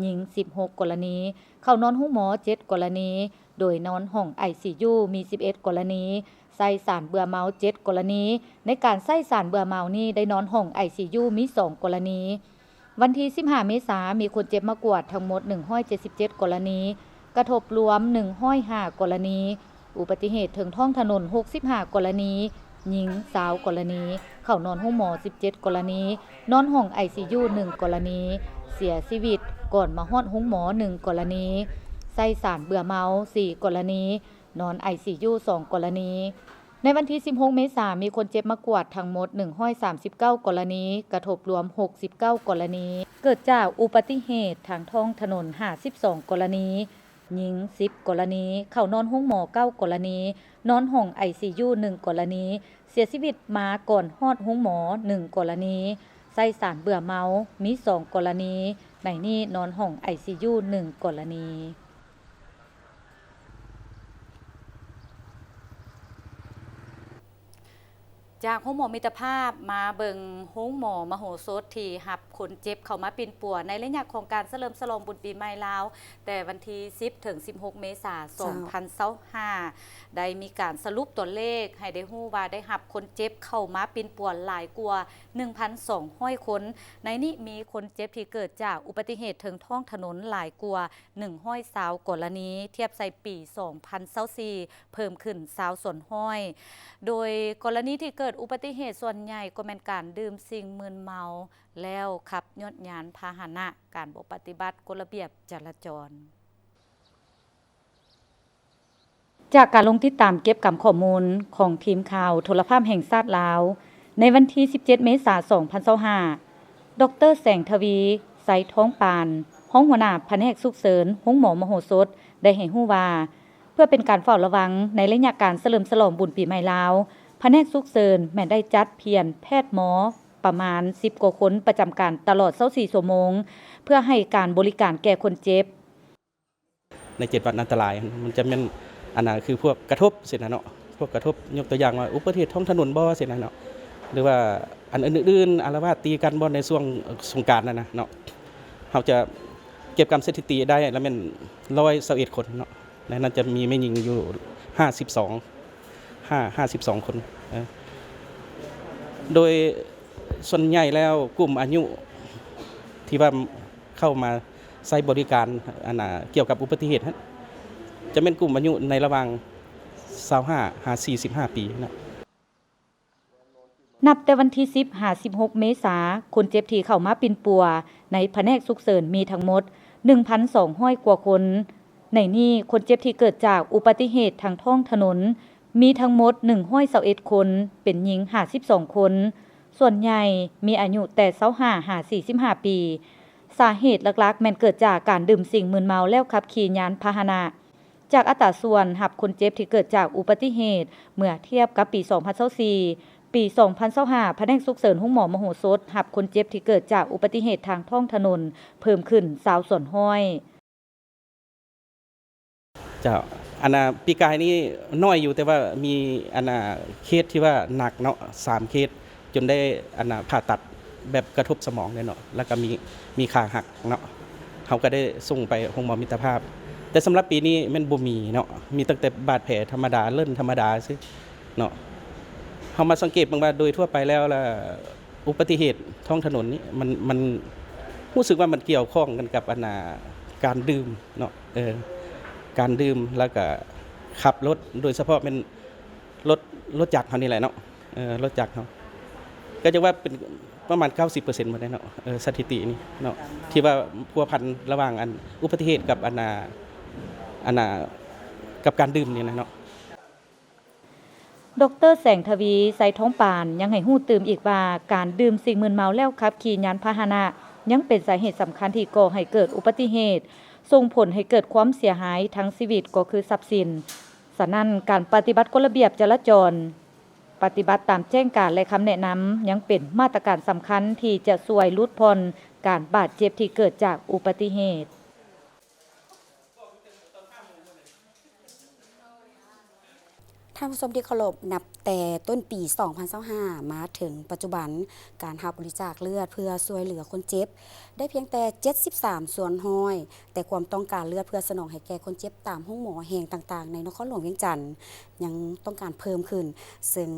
ຍິງສິບຫົກກໍລະນີ, ເຂົ້ານອນໂຮງໝໍເຈັດກໍລະນີ, ໂດຍນອນຫ້ອງໄອຊີຢູມີສິບເອັດກໍລະນີ, ໃສ່ສານເບື່ອເມົາເຈັດກໍລະນີ. ໃນການໃຊ້ສານເບື່ອເມົານີ້ ໄດ້ນອນຫ້ອງໄອຊີຢູມີສອງກໍລະນີ. ວັນທີສິບຫ້າເມສາ ມີຄົນເຈັບມາກວດທັງໝົດໜຶ່ງຮ້ອຍເຈັດສິບເຈັດກໍລະນີ, ກະທົບລວມໜຶ່ງຮ້ອຍຫ້າກໍລະນີ, ອຸບັດຕິເຫດເທິງທ້ອງຖະໜົນຫົກສິບຫ້າກໍລະນີ, ຍິງຊາວກໍລະນີ, ເຂົ້ານອນໂຮງໝໍສິບເຈັດກໍລະນີ, ນອນຫ້ອງໄອຊີຢູໜຶ່ງກໍລະນີ, ເສຍຊີວິດກ່ອນມາຮອດໂຮງໝໍໜຶ່ງກໍລະນີ, ໃສ່ສານເບື່ອເມົາສີ່ກໍລະນີ, ນອນໄອຊີຢູສອງກໍລະນີ. ໃນວັນທີສິບຫົກເມສາ ມີຄົນເຈັບມາກວດທັງໝົດໜຶ່ງຮ້ອຍສາມສິບເກົ້າກໍລະນີ, ກະທົບລວມຫົກສິບເກົ້າກໍລະນີ, ເກີດຈາກອຸບັດຕິເຫດທາງທ້ອງຖະໜົນຫ້າສິບສອງກໍລະນີ, ຍິງສິບກໍລະນີ, ເຂົ້ານອນໂຮງໝໍເກົ້າກໍລະນີ, ນອນຫ້ອງໄອຊີຢູໜຶ່ງກໍລະນີ, ເສຍຊີວິດມາກ່ອນຮອດໂຮງໝໍໜຶ່ງກໍລະນີ, ໃສ່ສານເບື່ອເມົາມີສອງກໍລະນີ, ໃນນີ້ນອນຫ້ອງໄອຊີຢູໜຶ່ງກໍລະນີ. ຈາກໂຮງໝໍມິດຕະພາບ ມາເບິ່ງໂຮງໝໍມະໂຫສົດ ທີ່ຮັບຄົນເຈັບເຂົ້າມາປິ່ນປົວໃນໄລຍະຂອງການສະເຫຼີມສະຫຼອງບຸນປີໃໝ່ລາວ ແຕ່ວັນທີສິບເຖິງສິບຫົກເມສາ ສອງພັນຊາວຫ້າ ໄດ້ມີການສະຫຼຸບຕົວເລກໃຫ້ໄດ້ຮູ້ວ່າ ໄດ້ຮັບຄົນເຈັບເຂົ້າມາປິ່ນປົວຫຼາຍກວ່າໜຶ່ງພັນສອງຮ້ອຍຄົນ. ໃນນີ້ມີຄົນເຈັບທີ່ເກີດຈາກອຸບັດຕິເຫດເທິງທ້ອງຖະໜົນຫຼາຍກວ່າ ໜຶ່ງຮ້ອຍຊາວກໍລະນີ, ທຽບໃສ່ປີສອງພັນຊາວສີ່ ເພີ່ມຂຶ້ນຊາວສ່ວນຮ້ອຍ. ໂດຍກໍລະນີທີ່ເກີດອຸບັດຕິເຫດສ່ວນໃຫຍ່ກໍແມ່ນການດື່ມສິ່ງມຶນເມົາ ແລ້ວຂັບຍອດຍານພາຫະນະ, ການບໍ່ປະຕິບັດກົດລະບຽບຈະລາຈອນ. ຈາກການລົງຕິດຕາມເກັບກຳຂໍ້ມູນຂອງທີມຂ່າວໂທລະພາບແຫ່ງຊາດລາວ, ໃນວັນທີສິບເຈັດເມສາ ສອງພັນຊາວຫ້າ ດອກເຕີ ແສງທະວີ ໄຊທອງປານ ຮອງຫົວໜ້າພະແນກສຸກເສີນໂຮງໝໍມະໂຫສົດ ໄດ້ໃຫ້ຮູ້ວ່າ ເພື່ອເປັນການເຝົ້າລະວັງໃນໄລຍະການສະເຫຼີມສະຫຼອງບຸນປີໃໝ່ລາວ, ພະແນກສຸກເສີນແມ່ນໄດ້ຈັດພຽນແພດໝໍປະມານສິບກວ່າຄົນປະຈຳການຕະຫຼອດຊາວສີ່ຊົ່ວໂມງ ເພື່ອໃຫ້ການບໍລິການແກ່ຄົນເຈັບ. ໃນເຈັດວັນອັນຕະລາຍ ມັນຈະແມ່ນ ອັນນ່າ ຄືພວກກະທົບຊີ້ນະເນາະ, ພວກກະທົບ ຍົກຕົວຢ່າງວ່າ ອຸບັດຕິເຫດທ້ອງຖະໜົນບໍຊີ້ນະເນາະ ຫຼືວ່າອັນອື່ນໆ ອາລະວາດຕີກັນບໍໃນຊ່ວງສົງການຫັ້ນນະເນາະ, ເຮົາຈະເກັບກຳສະຖິຕິໄດ້ລະແມ່ນຮ້ອຍຊາວເອັດຄົນເນາະ, ໃນນັ້ນຈະມີແມ່ຍິງຢູ່ຫ້າສິບສອງ ຫ້າ ຫ້າສິບສອງຄົນ. ໂດຍສ່ວນໃຫຍ່ແລ້ວ ກຸ່ມອາຍຸທີ່ວ່າເຂົ້າມາ ໃຊ້ບໍລິການ ອັນນ່າ ກ່ຽວກັບອຸບັດຕິເຫດຫັ້ນ ຈະແມ່ນກຸ່ມອາຍຸໃນລະຫວ່າງຊາວຫ້າຫາສີ່ສິບຫ້າປີນະ. ນັບແຕ່ວັນທີສິບຫາສິບຫົກເມສາ, ຄົນເຈັບທີ່ເຂົ້າມາປິ່ນປົວໃນພະແນກສຸກເສີນມີທັງໝົດໜຶ່ງພັນສອງຮ້ອຍກວ່າຄົນ. ໃນນີ້, ຄົນເຈັບທີ່ເກີດຈາກອຸບັດຕິເຫດທາງທ້ອງຖະໜົນ ມີທັງໝົດໜຶ່ງຮ້ອຍຊາວເອັດຄົນ, ເປັນຍິງຫ້າສິບສອງຄົນ, ສ່ວນໃຫຍ່ມີອາຍຸແຕ່ຊາວຫ້າຫາສີ່ສິບຫ້າປີ. ສາເຫດຫຼັກໆແມ່ນເກີດຈາກການດື່ມສິ່ງມຶນເມົາແລ້ວຂັບຂີ່ຍານພາຫະນະ. ຈາກອັດຕາສ່ວນຮັບຄົນເຈັບທີ່ເກີດຈາກອຸບັດຕິເຫດ ເມື່ອທຽບກັບປີສອງພັນຊາວສີ່, ປີສອງພັນຊາວຫ້າ ພະແນກສຸກເສີນໂຮງໝໍມະໂຫສົດ ຮັບຄົນເຈັບທີ່ເກີດຈາກອຸບັດຕິເຫດທາງທ້ອງຖະໜົນເພີ່ມຂຶ້ນຊາວສ່ວນຮ້ອຍ. ເຈົ້າ ອັນນ່າ ປີກາຍນີ້ນ້ອຍຢູ່ ແຕ່ວ່າມີ ອັນນ່າ ເຄສທີ່ວ່າໜັກເນາະ ສາມເຄສ ຈົນໄດ້ ອັນນ່າ ຜ່າຕັດແບບກະທົບສະໝອງເລີຍເນາະ ແລ້ວກໍມີ ມີຂາຫັກເນາະ ເຮົາກໍໄດ້ສົ່ງໄປໂຮງໝໍມິດຕະພາບ. ແຕ່ສຳລັບປີນີ້ແມ່ນບໍ່ມີເນາະ ມີຕັ້ງແຕ່ບາດແຜທຳມະດາ ເລີ້ນທຳມະດາຊື່ເນາະ. ເຮົາມາສັງເກດເບິ່ງວ່າໂດຍທົ່ວໄປແລ້ວລະ ອຸບັດຕິເຫດທ້ອງຖະໜົນນີ້ ມັນ ມັນຮູ້ສຶກວ່າມັນກ່ຽວຂ້ອງກັນກັບ ອັນນ່າ ການດື່ມເນາະ ເອີ ການດື່ມ ແລ້ວກະຂັບລົດ ໂດຍສະເພາະແມ່ນລົດ ລົດຈັກເຮົານີ້ແຫຼະເນາະ ເອີ ລົດຈັກເຮົາ ກໍຈະວ່າເປັນປະມານເກົ້າສິບເປີເຊັນໝົດເດ້ເນາະ ເອີ ສະຖິຕິນີ້ເນາະ ທີ່ວ່າພົວພັນລະຫວ່າງ ອັນ ອຸບັດຕິເຫດກັບ ອັນນ່າ ອັນນ່າ ກັບການດື່ມນີ້ນະເນາະ. ດອກເຕີ ແສງທະວີ ໄຊທອງປານ ຍັງໃຫ້ຮູ້ຕື່ມອີກວ່າ ການດື່ມສິ່ງມຶນເມົາແລ້ວຂັບຂີ່ຍານພາຫະນະ ຍັງເປັນສາເຫດສຳຄັນທີ່ກໍ່ໃຫ້ເກີດອຸບັດຕິເຫດ, ສົ່ງຜົນໃຫ້ເກີດຄວາມເສຍຫາຍທັງຊີວິດກໍຄືຊັບສິນ. ສະນັ້ນ, ການປະຕິບັດກົດລະບຽບຈະລາຈອນ, ປະຕິບັດຕາມແຈ້ງການ ແລະ ຄຳແນະນຳ ຍັງເປັນມາດຕະການສຳຄັນທີ່ຈະຊ່ວຍຫຼຸດຜ່ອນການບາດເຈັບທີ່ເກີດຈາກອຸບັດຕິເຫດ. ທ່ານຜູ້ຊົມທີ່ເຄົາລົບ, ນັບແຕ່ຕົ້ນປີສອງພັນຊາວຫ້າມາເຖິງປັດຈຸບັນ, ການຮັບບໍລິຈາກເລືອດເພື່ອຊ່ວຍເຫຼືອຄົນເຈັບໄດ້ພຽງແຕ່ເຈັດສິບສາມສ່ວນຮ້ອຍ, ແຕ່ຄວາມຕ້ອງການເລືອດເພື່ອສະໜອງໃຫ້ແກ່ຄົນເຈັບຕາມໂຮງໝໍແຫ່ງຕ່າງໆໃນນະຄອນຫຼວງວຽງຈັນ ຍັງຕ້ອງການເພີ່ມຂຶ້ນ, ເຊິ່ງ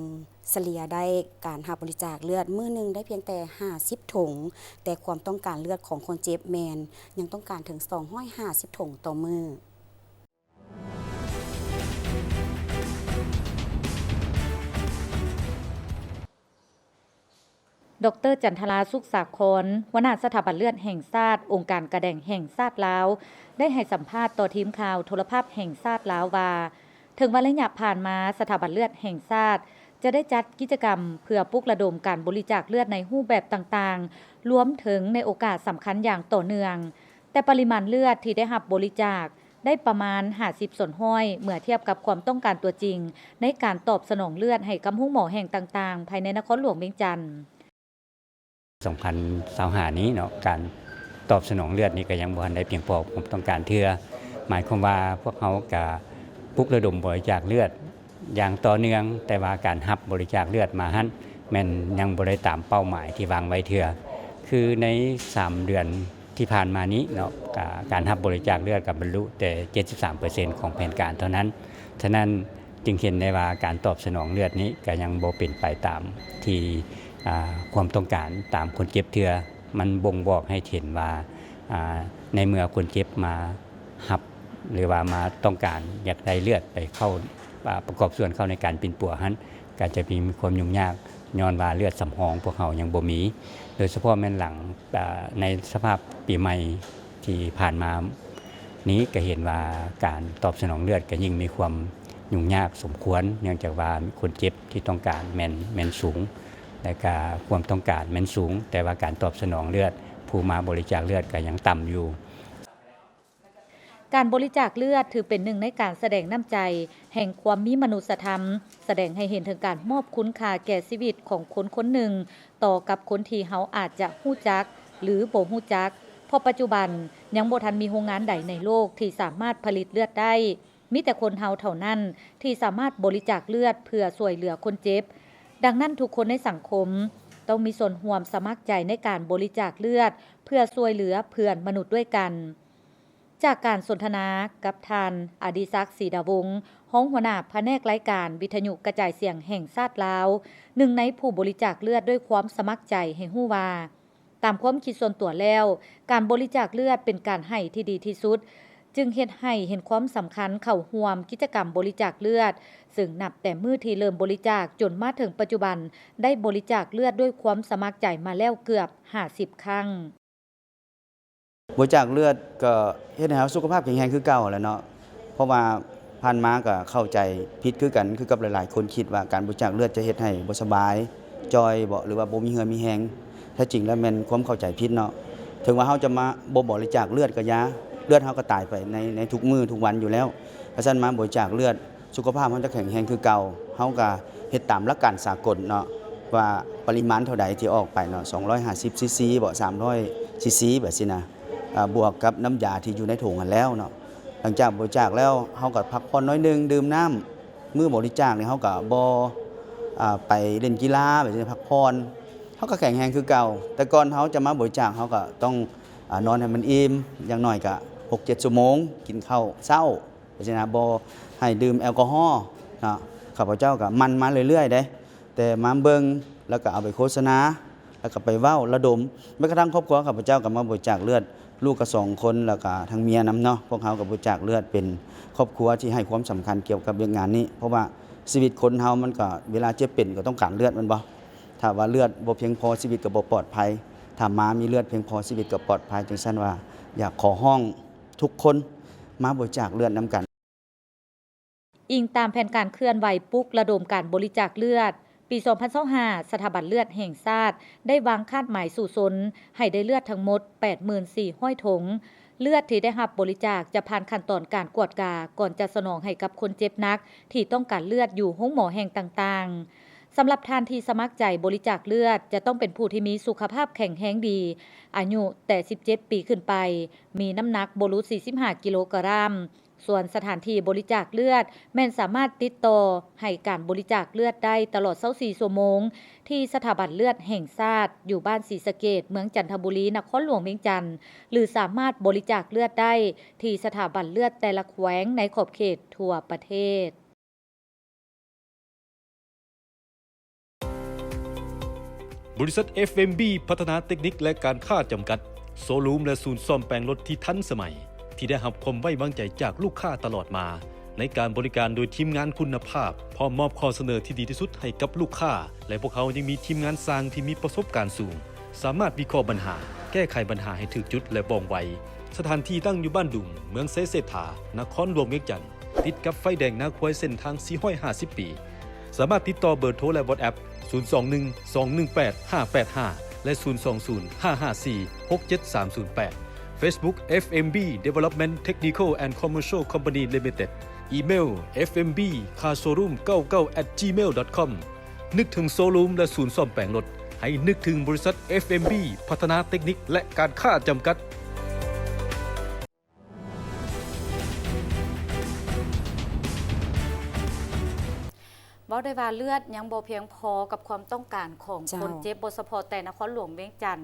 ສະເລ່ຍໄດ້ການຮັບບໍລິຈາກເລືອດມື້ໜຶ່ງໄດ້ພຽງແຕ່ຫ້າສິບຖົງ, ແຕ່ຄວາມຕ້ອງການເລືອດຂອງຄົນເຈັບແມ່ນຍັງຕ້ອງການເຖິງສອງຮ້ອຍຫ້າສິບຖົງຕໍ່ມື້. ດອກເຕີ ຈັນທະລາ ສຸກສາຄອນ ຫົວໜ້າສະຖາບັນເລືອດແຫ່ງຊາດ ອົງການກາແດງແຫ່ງຊາດລາວ ໄດ້ໃຫ້ສຳພາດຕໍ່ທີມຂ່າວໂທລະພາບແຫ່ງຊາດລາວວ່າ ເຖິງວ່າໄລຍະຜ່ານມາ ສະຖາບັນເລືອດແຫ່ງຊາດຈະໄດ້ຈັດກິດຈະກຳເພື່ອປຸກລະດົມການບໍລິຈາກເລືອດໃນຮູບແບບຕ່າງໆ, ລວມເຖິງໃນໂອກາດສຳຄັນຢ່າງຕໍ່ເນື່ອງ, ແຕ່ປະລິມານເລືອດທີ່ໄດ້ຮັບບໍລິຈາກໄດ້ປະມານຫ້າສິບສ່ວນຮ້ອຍ ເມື່ອທຽບກັບຄວາມຕ້ອງການຕົວຈິງໃນການຕອບສະໜອງເລືອດໃຫ້ກັບໂຮງໝໍແຫ່ງຕ່າງໆ ພາຍໃນນະຄອນຫຼວງວຽງຈັນ. ສອງພັນຊາວຫ້ານີ້ເນາະ ການຕອບສະໜອງເລືອດນີ້ກໍຍັງບໍ່ທັນໄດ້ພຽງພໍຄວາມຕ້ອງການເທື່ອ. ໝາຍຄວາມວ່າພວກເຮົາກະປຸກລະດົມບໍລິຈາກເລືອດຢ່າງຕໍ່ເນື່ອງ, ແຕ່ວ່າການຮັບບໍລິຈາກເລືອດມາຫັ້ນ ແມ່ນຍັງບໍ່ໄດ້ຕາມເປົ້າໝາຍທີ່ວາງໄວ້ເທື່ອ. ຄືໃນສາມເດືອນທີ່ຜ່ານມານີ້ເນາະ ກະ ການຮັບບໍລິຈາກເລືອດກໍບັນລຸແຕ່ເຈັດສິບສາມເປີເຊັນຂອງແຜນການເທົ່ານັ້ນ. ສະນັ້ນ ຈຶ່ງເຫັນໄດ້ວ່າການຕອບສະໜອງເລືອດນີ້ກໍຍັງບໍ່ເປັນໄປຕາມທີ່ ອ່າ ຄວາມຕ້ອງການຕາມຄົນເຈັບເທື່ອ. ມັນບົ່ງບອກໃຫ້ເຫັນວ່າ ອ່າ ໃນເມື່ອຄົນເຈັບມາຮັບ ຫຼືວ່າມາຕ້ອງການຢາກໄດ້ເລືອດໄປເຂົ້າ ອ່າ ປະກອບສ່ວນເຂົ້າໃນການປິ່ນປົວຫັ້ນ ກໍຈະມີຄວາມຫຍຸ້ງຍາກ ຍ້ອນວ່າເລືອດສຳຮອງພວກເຮົາຍັງບໍ່ມີ ໂດຍສະເພາະແມ່ນຫຼັງ ອ່າ ໃນສະພາບປີໃໝ່ທີ່ຜ່ານມາ ນີ້ກໍເຫັນວ່າການຕອບສະໜອງເລືອດກໍຍິ່ງມີຄວາມຫຍຸ້ງຍາກສົມຄວນ, ເນື່ອງຈາກວ່າຄົນເຈັບທີ່ຕ້ອງການແມ່ນ ແມ່ນສູງ ແລະກະຄວາມຕ້ອງການແມ່ນສູງ, ແຕ່ວ່າການຕອບສະໜອງເລືອດ ຜູ້ມາບໍລິຈາກເລືອດກໍຍັງຕ່ຳຢູ່. ການບໍລິຈາກເລືອດຖືເປັນໜຶ່ງໃນການສະແດງນ້ຳໃຈແຫ່ງຄວາມມີມະນຸດສະທຳ, ສະແດງໃຫ້ເຫັນເຖິງການມອບຄຸນຄ່າແກ່ຊີວິດຂອງຄົນຄົນໜຶ່ງ ຕໍ່ກັບຄົນທີ່ເຮົາອາດຈະຮູ້ຈັກ ຫຼື ບໍ່ຮູ້ຈັກ, ເພາະປັດຈຸບັນຍັງບໍ່ທັນມີໂຮງງານໃດໃນໂລກທີ່ສາມາດຜະລິດເລືອດໄດ້. ມີແຕ່ຄົນເຮົາເທົ່ານັ້ນທີ່ສາມາດບໍລິຈາກເລືອດເພື່ອຊ່ວຍເຫຼືອຄົນເຈັບ. ດັ່ງນັ້ນ, ທຸກຄົນໃນສັງຄົມຕ້ອງມີສ່ວນຮ່ວມສະໝັກໃຈໃນການບໍລິຈາກເລືອດເພື່ອຊ່ວຍເຫຼືອເພື່ອນມະນຸດດ້ວຍກັນ. ຈາກການສົນທະນາກັບທ່ານ ອະດິສັກ ສີດາວົງ ຮອງຫົວໜ້າພະແນກລາຍການວິທະຍຸກະຈາຍສຽງແຫ່ງຊາດລາວ, ໜຶ່ງໃນຜູ້ບໍລິຈາກເລືອດດ້ວຍຄວາມສະໝັກໃຈ ໃຫ້ຮູ້ວ່າ, ຕາມຄວາມຄິດສ່ວນຕົວແລ້ວ, ການບໍລິຈາກເລືອດເປັນການໃຫ້ທີ່ດີທີ່ສຸດ, ຈຶ່ງເຮັດໃຫ້ເຫັນຄວາມສຳຄັນເຂົ້າຮ່ວມກິດຈະກຳບໍລິຈາກເລືອດ, ເຊິ່ງນັບແຕ່ມື້ທີ່ເລີ່ມບໍລິຈາກຈົນມາເຖິງປັດຈຸບັນ, ໄດ້ບໍລິຈາກເລືອດດ້ວຍຄວາມສະໝັກໃຈມາແລ້ວເກືອບຫ້າສິບຄັ້ງ. ບໍລິຈາກເລືອດກໍເຮັດໃຫ້ເຮົາສຸຂະພາບແຂງແຮງຄືເກົ່າແຫຼະເນາະ ເພາະວ່າ ຜ່ານມາກໍເຂົ້າໃຈຜິດຄືກັນ ຄືກັບຫຼາຍໆຄົນຄິດວ່າການບໍລິຈາກເລືອດຈະເຮັດໃຫ້ບໍ່ສະບາຍ, ຈ່ອຍບໍ ຫຼືວ່າບໍ່ມີເຫື່ອມີແຮງ. ແທ້ຈິງແລ້ວແມ່ນຄວາມເຂົ້າໃຈຜິດເນາະ. ເຖິງວ່າເຮົາຈະມາບໍ່ບໍລິຈາກເລືອດກໍຢ່າ, ເລືອດເຮົາກໍຕາຍໄປໃນ ໃນທຸກມື້ທຸກວັນຢູ່ແລ້ວ. ຄັນຊັ້ນມາບໍລິຈາກເລືອດ ສຸຂະພາບເຮົາຈະແຂງແຮງຄືເກົ່າ. ເຮົາກໍເຮັດຕາມຫຼັກການສາກົນເນາະ ວ່າປະລິມານເທົ່າໃດທີ່ອອກໄປເນາະ, ສອງຮ້ອຍຫ້າສິບຊີຊີບໍ ສາມຮ້ອຍຊີຊີແບບຊີ້ນະ, ອ່າ ບວກກັບນ້ຳຢາທີ່ຢູ່ໃນຖົງຫັ້ນແລ້ວເນາະ. ຫຼັງຈາກບໍລິຈາກແລ້ວ ເຮົາກໍພັກຜ່ອນໜ້ອຍໜຶ່ງ, ດື່ມນ້ຳ. ມື້ບໍລິຈາກນີ້ເຮົາກໍບໍ່ ອ່າ ໄປຫຼິ້ນກິລາແບບຊີ້ນະ, ພັກຜ່ອນ, ເຮົາກໍແຂງແຮງຄືເກົ່າ. ແຕ່ກ່ອນເຮົາຈະມາບໍລິຈາກ ເຮົາກໍຕ້ອງ ອ່າ ນອນໃຫ້ມັນອີ່ມ, ຢ່າງໜ້ອຍກໍຫົກເຈັດຊົ່ວໂມງ, ກິນເຂົ້າເຊົ້າ ຈັ່ງຊີ້ນະ, ບໍ່ໃຫ້ດື່ມແອລກໍຮໍເນາະ. ຂ້າພະເຈົ້າກໍໝັ່ນມາເລື້ອຍໆເດ້, ແຕ່ມາເບິ່ງ ແລ້ວກໍເອົາໄປໂຄສະນາ, ແລ້ວກໍໄປເວົ້າລະດົມ. ແມ້ກະທັ່ງຄອບຄົວຂ້າພະເຈົ້າກໍມາບໍລິຈາກເລືອດ, ລູກກໍສອງຄົນ ແລ້ວກໍທັງເມຍນຳເນາະ. ພວກເຮົາກໍບໍລິຈາກເລືອດ, ເປັນຄອບຄົວທີ່ໃຫ້ຄວາມສຳຄັນກ່ຽວກັບວຽກງານນີ້, ເພາະວ່າຊີວິດຄົນເຮົາມັນກໍ ເວລາເຈັບເປັນກໍຕ້ອງການເລືອດແມ່ນບໍ່? ຖ້າວ່າເລືອດບໍ່ພຽງພໍ ຊີວິດກໍບໍ່ປອດໄພ. ຖ້າມາມີເລືອດພຽງພໍ ຊີວິດກໍປອດໄພ. ຈັ່ງຊັ້ນວ່າ ຢາກຂໍຮ້ອງທຸກຄົນມາບໍລິຈາກເລືອດນຳກັນ. ອີງຕາມແຜນການເຄື່ອນໄຫວປຸກລະດົມການບໍລິຈາກເລືອດ, ປີສອງພັນຊາວຫ້າ ສະຖາບັນເລືອດແຫ່ງຊາດໄດ້ວາງຄາດໝາຍສູ້ຊົນໃຫ້ໄດ້ເລືອດທັງໝົດ ແປດໝື່ນສີ່ຮ້ອຍຖົງ. ເລືອດທີ່ໄດ້ຮັບບໍລິຈາກຈະຜ່ານຂັ້ນຕອນການກວດກາ ກ່ອນຈະສະໜອງໃຫ້ກັບຄົນເຈັບໜັກທີ່ຕ້ອງການເລືອດຢູ່ໂຮງໝໍແຫ່ງຕ່າງໆ. ສຳລັບທ່ານທີ່ສະໝັກໃຈບໍລິຈາກເລືອດ ຈະຕ້ອງເປັນຜູ້ທີ່ມີສຸຂະພາບແຂງແຮງດີ, ອາຍຸແຕ່ສິບເຈັດປີຂຶ້ນໄປ, ມີນ້ຳໜັກບໍ່ຫຼຸດສີ່ສິບຫ້າກິໂລກຣາມ. ສ່ວນສະຖານທີ່ບໍລິຈາກເລືອດ ແມ່ນສາມາດຕິດຕໍ່ໃຫ້ການບໍລິຈາກເລືອດໄດ້ຕະຫຼອດຊາວສີ່ຊົ່ວໂມງ ທີ່ສະຖາບັນເລືອດແຫ່ງຊາດ ຢູ່ບ້ານສີສະເກດ, ເມືອງຈັນທະບູລີ, ນະຄອນຫຼວງວຽງຈັນ ຫຼື ສາມາດບໍລິຈາກເລືອດໄດ້ທີ່ສະຖາບັນເລືອດແຕ່ລະແຂວງໃນຂອບເຂດທົ່ວປະເທດ. ບໍລິສັດ ເອັຟເອັມບີ ພັດທະນາເຕັກນິກ ແລະ ການຄ້າ ຈຳກັດ, ໂຊລູມ ແລະ ສູນສ້ອມແປງລົດທີ່ທັນສະໄໝ, ທີ່ໄດ້ຮັບຄວາມໄວ້ວາງໃຈຈາກລູກຄ້າຕະຫຼອດມາ, ໃນການບໍລິການໂດຍທີມງານຄຸນນະພາບ, ພ້ອມມອບຂໍ້ສະເໜີທີ່ດີທີ່ສຸດໃຫ້ກັບລູກຄ້າ, ແລະ ພວກເຮົາຍັງມີທີມງານຊ່າງທີ່ມີປະສົບການສູງ, ສາມາດວິເຄາະບັນຫາ, ແກ້ໄຂບັນຫາໃຫ້ຖືກຈຸດ ແລະ ວ່ອງໄວ. ສະຖານທີ່ຕັ້ງຢູ່ບ້ານດຸງ, ເມືອງໄຊເສດຖາ, ນະຄອນຫຼວງວຽງຈັນ, ຕິດກັບໄຟແດງນາຄວາຍເສັ້ນທາງສີ່ຮ້ອຍຫ້າສິບປີ. ສາມາດຕິດຕໍ່ເບີໂທ ແລະ ວັອດແອັບ ສູນສອງໜຶ່ງ ສອງໜຶ່ງແປດ ຫ້າແປດຫ້າ ແລະ ສູນສອງສູນ ຫ້າຫ້າສີ່ ຫົກເຈັດສາມສູນແປດ, ເຟສບຸກ ເອັຟເອັມບີ Development Technical and Commercial Company Limited, ອີເມວ ເອັຟເອັມບີ Car Showroom ເກົ້າເກົ້າ ແອັດ ຈີເມວ ດອດຄອມ. ນຶກເຖິງໂຊລູມ ແລະ ສູນສ້ອມແປງລົດ, ໃຫ້ນຶກເຖິງບໍລິສັດ ເອັຟເອັມບີ ພັດທະນາເຕັກນິກ ແລະ ການຄ້າ ຈຳກັດ. ເວົ້າໄດ້ວ່າເລືອດຍັງບໍ່ພຽງພໍກັບຄວາມຕ້ອງການຂອງ ເຈົ້າ ຄົນເຈັບ, ບໍ່ສະເພາະແຕ່ນະຄອນຫຼວງວຽງຈັນ,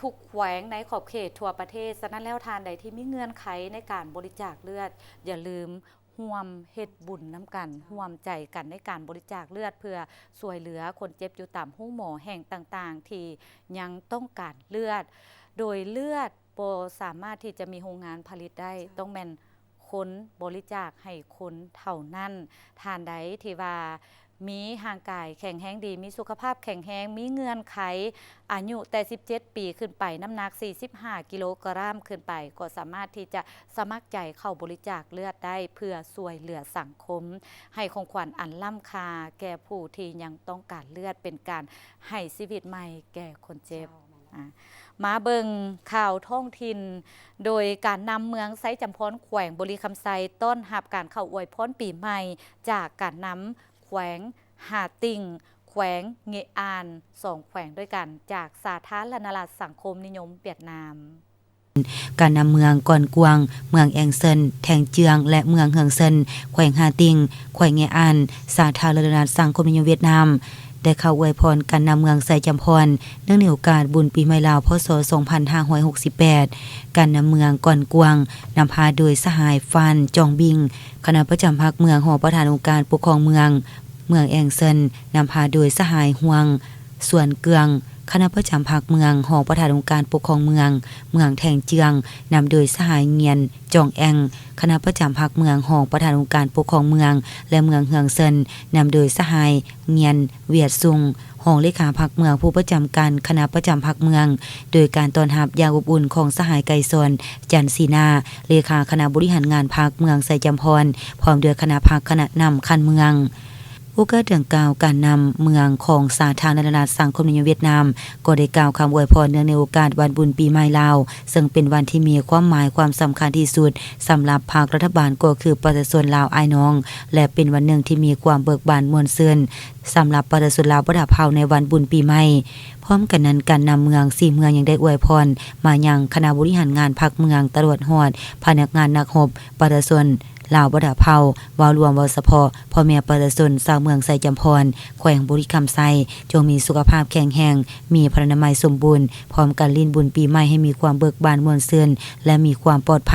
ທຸກແຂວງໃນຂອບເຂດທົ່ວປະເທດ. ສະນັ້ນແລ້ວ, ທ່ານໃດທີ່ມີເງື່ອນໄຂໃນການບໍລິຈາກເລືອດ, ຢ່າລືມຮ່ວມເຮັດບຸນນຳກັນ, ເຈົ້າ ຮ່ວມໃຈກັນໃນການບໍລິຈາກເລືອດ ເພື່ອຊ່ວຍເຫຼືອຄົນເຈັບຢູ່ຕາມໂຮງໝໍແຫ່ງຕ່າງໆ ທີ່ຍັງຕ້ອງການເລືອດ, ໂດຍເລືອດ ບໍ່ສາມາດທີ່ຈະມີໂຮງງານຜະລິດໄດ້, ເຈົ້າ ຕ້ອງແມ່ນຄົນບໍລິຈາກໃຫ້ຄົນເທົ່ານັ້ນ. ທ່ານໃດທີ່ວ່າມີຮ່າງກາຍແຂງແຮງດີ, ມີສຸຂະພາບແຂງແຮງ, ມີເງື່ອນໄຂ, ອາຍຸແຕ່ສິບເຈັດປີຂຶ້ນໄປ, ນ້ຳໜັກສີ່ສິບຫ້າກິໂລກຣາມຂຶ້ນໄປ, ກໍສາມາດທີ່ຈະສະໝັກໃຈເຂົ້າບໍລິຈາກເລືອດໄດ້ ເພື່ອຊ່ວຍເຫຼືອສັງຄົມ, ໃຫ້ຂອງຂວັນອັນລ້ຳຄ່າແກ່ຜູ້ທີ່ຍັງຕ້ອງການເລືອດ, ເປັນການໃຫ້ຊີວິດໃໝ່ແກ່ຄົນເຈັບ. ເຈົ້າ. ອາ ມາເບິ່ງຂ່າວທ້ອງຖິ່ນ, ໂດຍການນຳເມືອງໄຊຈຳພອນ ແຂວງບໍລິຄຳໄຊ ຕ້ອນຮັບການເຂົ້າອວຍພອນປີໃໝ່ ຈາກການນຳແຂວງຫາຕິ່ງ, ແຂວງເງອານ, ສອງແຂວງດ້ວຍກັນ ຈາກສາທາລະນະລັດສັງຄົມນິຍົມຫວຽດນາມ. ການນຳເມືອງກ່ອນກວາງ, ເມືອງແອງເຊິນ, ແທງເຈືອງ ແລະ ເມືອງເຮືອງເຊິນ, ແຂວງຫາຕິ່ງ, ແຂວງເງອານ, ສາທາລະນະລັດສັງຄົມນິຍົມຫວຽດນາມ ໄດ້ເຂົ້າອວຍພອນການນຳເມືອງໄຊຈຳພອນ ເນື່ອງໃນໂອກາດບຸນປີໃໝ່ລາວ ພ.ສ. ສອງພັນຫ້າຮ້ອຍຫົກສິບແປດ. ການນຳເມືອງກ່ອນກວາງ ນຳພາໂດຍສະຫາຍ ຟານ ຈອງບິງ, ຄະນະປະຈຳພັກເມືອງ, ຮອງປະທານອົງການປົກຄອງເມືອງ, ເມືອງແອງເຊິນ ນຳພາໂດຍສະຫາຍ ຮວງ ສວນເກືອງ, ຄະນະປະຈຳພັກເມືອງ, ຮອງປະທານອົງການປົກຄອງເມືອງ, ເມືອງແທງເຈືອງ ນຳໂດຍສະຫາຍ ງຽນ ຈອງແອງ, ຄະນະປະຈຳພັກເມືອງ, ຮອງປະທານອົງການປົກຄອງເມືອງ ແລະ ເມືອງເຮືອງເຊິນ ນຳໂດຍສະຫາຍ ງຽນ ວຽດຊຸງ, ຮ ຮອງເລຂາພັກເມືອງ ຜູ້ປະຈຳການຄະນະປະຈຳພັກເມືອງ ໂດຍການຕ້ອນຮັບຢ່າງອົບອຸ່ນຂອງສະຫາຍ ໄກສອນ ຈັນສີນາ ເລຂາຄະນະບໍລິຫານງານພັກເມືອງໄຊຈຳພອນ ພ້ອມດ້ວຍຄະນະພັກຄະນະນຳຂັ້ນເມືອງ. ໂອກາດດັ່ງກ່າວ, ການນຳເມືອງຂອງສາທາລະນະລັດສັງຄົມນິຍົມຫວຽດນາມ ກໍໄດ້ກ່າວຄຳອວຍພອນເນື່ອງໃນໂອກາດວັນບຸນປີໃໝ່ລາວ, ເຊິ່ງເປັນວັນທີ່ມີຄວາມໝາຍຄວາມສຳຄັນທີ່ສຸດສຳລັບພັກລັດຖະບານ ກໍຄືປະຊາຊົນລາວອ້າຍນ້ອງ ແລະ ເປັນວັນໜຶ່ງທີ່ມີຄວາມເບີກບານມ່ວນຊື່ນ ສຳລັບປະຊາຊົນລາວບັນດາເຜົ່າໃນວັນບຸນປີໃໝ່. ພ້ອມກັນນັ້ນ, ການນຳເມືອງ ສີ່ເມືອງ ຍັງໄດ້ອວຍພອນມາຍັງຄະນະບໍລິຫານງານພັກເມືອງ ຕະຫຼອດຮອດພະນັກງານນັກຮົບ, ປະຊາຊົນລາວບັນດາເຜົ່າ, ເວົ້າລວມ, ເວົ້າສະເພາະພໍ່ແມ່ປະຊາຊົນຊາວເມືອງໄຊຈຳພອນ, ແຂວງບໍລິຄຳໄຊ, ຈົ່ງມີສຸຂະພາບແຂງແຮງ, ມີພະລານາໄມສົມບູນ, ພ້ອມກັນຫຼິ້ນບຸນປີໃໝ່ໃຫ້ມີຄວາມເບີກບານມ່ວນຊື່ນ ແລະ ມີຄວາມປອດໄພ.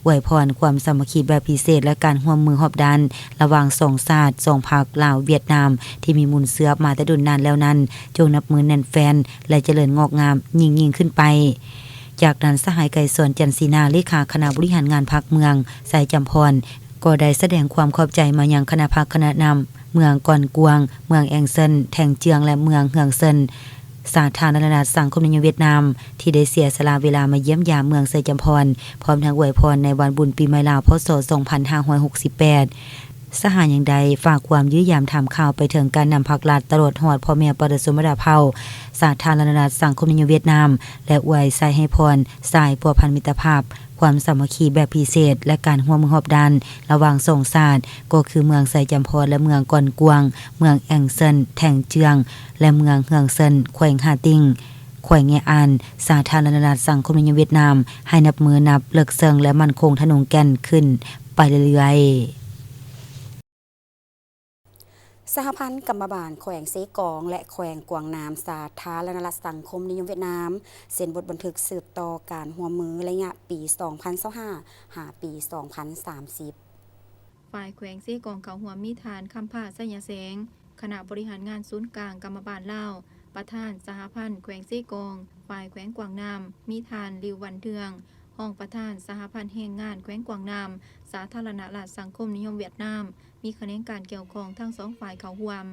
ອວຍພອນຄວາມສາມັກຄີແບບພິເສດ ແລະ ການຮ່ວມມືຮອບດ້ານລະຫວ່າງສອງຊາດ, ສອງພັກ ລາວ-ຫວຽດນາມ ທີ່ມີມູນເຊື້ອມາແຕ່ດົນນານແລ້ວນັ້ນ ຈົ່ງນັບມື້ແໜ້ນແຟ້ນ ແລະ ຈະເລີນງອກງາມຍິ່ງໆຂຶ້ນໄປ. ຈາກນັ້ນ, ສະຫາຍ ໄກສອນ ຈັນສີນາ ເລຂາຄະນະບໍລິຫານງານພັກເມືອງໄຊຈຳພອນ ກໍໄດ້ສະແດງຄວາມຂອບໃຈມາຍັງຄະນະພັກຄະນະນຳ ເມືອງກອນກວາງ, ເມືອງແອງເຊິນ, ແທງເຈືອງ ແລະ ເມືອງເຮືອງເຊິນ ສາທາລະນະລັດສັງຄົມນິຍົມຫວຽດນາມ ທີ່ໄດ້ເສຍສະຫຼະເວລາມາຢ້ຽມຢາມເມືອງໄຊຈຳພອນ, ພ້ອມທັງອວຍພອນໃນວັນບຸນປີໃໝ່ລາວ ພ.ສ. ສອງພັນຫ້າຮ້ອຍຫົກສິບແປດ. ສະຫາຍຍັງໄດ້ຝາກຄວາມຢ້ຽມຢາມຖາມຂ່າວໄປເຖິງການນຳພັກລັດ ຕະຫຼອດຮອດພໍ່ແມ່ປະຊາຊົນບັນດາເຜົ່າ ສາທາລະນະລັດສັງຄົມນິຍົມຫວຽດນາມ ແລະ ອວຍໄຊໃຫ້ພອນສາຍພົວພັນມິດຕະພາບ, ຄວາມສາມັກຄີແບບພິເສດ ແລະ ການຮ່ວມມືຮອບດ້ານລະຫວ່າງສອງຊາດ ກໍຄືເມືອງໄຊຈຳພອນ ແລະ ເມືອງກອນກວາງ, ເມືອງແອງເຊິນ, ແທງເຈືອງ ແລະ ເມືອງເຮືອງເຊິນ, ແຂວງຮ່າຕິງ, ແຂວງເງອານ, ສາທາລະນະລັດສັງຄົມນິຍົມຫວຽດນາມ ໃຫ້ນັບມື້ນັບເລິກເຊິ່ງ ແລະ ໝັ້ນຄົງທະນົງແກ່ນຂຶ້ນໄປເລື້ອຍໆ. ສະຫະພັນກຳມະບານແຂວງເຊກອງ ແລະ ແຂວງກວາງນາມ ສາທາລະນະລັດສັງຄົມນິຍົມຫວຽດນາມ ເຊັນບົດບັນທຶກສືບຕໍ່ການຮ່ວມມືໄລຍະປີສອງພັນຊາວຫ້າ ຫາປີສອງພັນສາມສິບ. ຝ່າຍແຂວງເຊກອງເຂົ້າຮ່ວມມີທ່ານ ຄຳພາ ໄຊຍະແສງ ຄະນະບໍລິຫານງານສູນກາງກຳມະບານລາວ, ປະທານສະຫະພັນແຂວງເຊກອງ, ຝ່າຍແຂວງກວາງນາມ ມີທ່ານ ລິວ ວັນເທືອງ, ຮອງປະທານສະຫະພັນແຮງງານແຂວງກວາງນາມ ສາທາລະນະລັດສັງຄົມນິຍົມຫວຽດນາມ, ມີຂະແໜງການກ່ຽວຂ້ອງທັງສອງຝ່າຍເຂົ້າຮ່ວມ.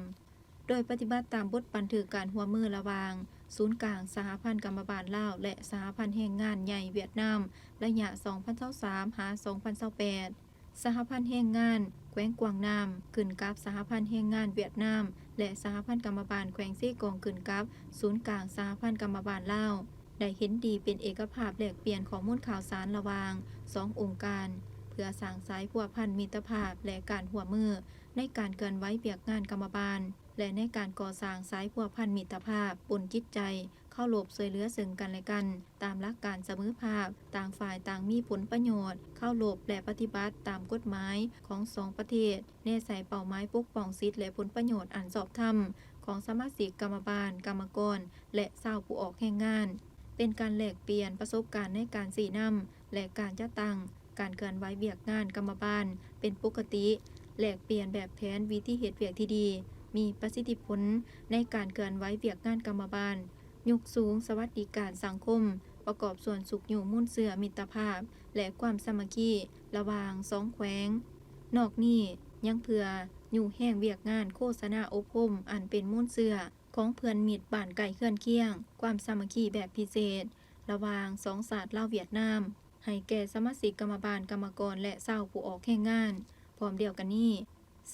ໂດຍປະຕິບັດຕາມບົດບັນທຶກການຮ່ວມມືລະຫວ່າງສູນກາງສະຫະພັນກຳມະບານລາວ ແລະ ສະຫະພັນແຮງງານໃຫຍ່ຫວຽດນາມ ໄລຍະສອງພັນຊາວສາມ ຫາ ສອງພັນຊາວແປດ. ສະຫະພັນແຮງງານແຂວງກວາງນາມ ຂຶ້ນກັບສະຫະພັນແຮງງານຫວຽດນາມ ແລະ ສະຫະພັນກຳມະບານແຂວງເຊກອງ ຂຶ້ນກັບສູນກາງສະຫະພັນກຳມະບານລາວ ໄດ້ເຫັນດີເປັນເອກະພາບແລກປ່ຽນຂໍ້ມູນຂ່າວສານລະຫວ່າງສອງອົງການ ເພື່ອສ້າງສາຍພົວພັນມິດຕະພາບ ແລະ ການຮ່ວມມືໃນການເຄື່ອນໄຫວວຽກງານກຳມະບານ ແລະ ໃນການກໍ່ສ້າງສາຍພົວພັນມິດຕະພາບບົນຈິດໃຈເຄົາລົບຊ່ວຍເຫຼືອເຊິ່ງກັນ ແລະ ກັນ ຕາມຫຼັກການສະເໝີພາບ, ຕ່າງຝ່າຍຕ່າງມີຜົນປະໂຫຍດ, ເຄົາລົບ ແລະ ປະຕິບັດຕາມກົດໝາຍຂອງສອງປະເທດ, ແນໃສ່ເປົ້າໝາຍປົກປ້ອງສິດ ແລະ ຜົນປະໂຫຍດອັນຊອບທຳຂອງສະມາຊິກກຳມະບານ, ກຳມະກອນ ແລະ ຊາວຜູ້ອອກແຮງງານ, ເປັນການແລກປ່ຽນປະສົບການໃນການຊີ້ນຳ ແລະ ການຈັດຕັ້ງການເຄື່ອນໄຫວວຽກງານກຳມະບານເປັນປົກກະຕິ, ແລກປ່ຽນແບບແຜນວິທີເຮັດວຽກທີ່ດີ, ມີປະສິດທິຜົນໃນການເຄື່ອນໄຫວວຽກງານກຳມະບານ, ຍົກສູງສະຫວັດດີການສັງຄົມ, ປະກອບສ່ວນຊຸກຍູ້ມູນເຊື້ອມິດຕະພາບ ແລະ ຄວາມສາມັກຄີລະຫວ່າງສອງແຂວງ. ນອກນີ້ຍັງເພື່ອຍູ້ແຮງວຽກງານໂຄສະນາອົບຮົມອັນເປັນມູນເຊື້ອຂອງເພື່ອນມິດບ້ານໃກ້ເຮືອນຄຽງ, ຄວາມສາມັກຄີແບບພິເສດລະຫວ່າງສອງຊາດລາວຫວຽດນາມ ໃຫ້ແກ່ສະມາຊິກກຳມະບານ, ກຳມະກອນ ແລະ ຊາວຜູ້ອອກແຮງງານ. ພ້ອມດຽວກັນນີ້,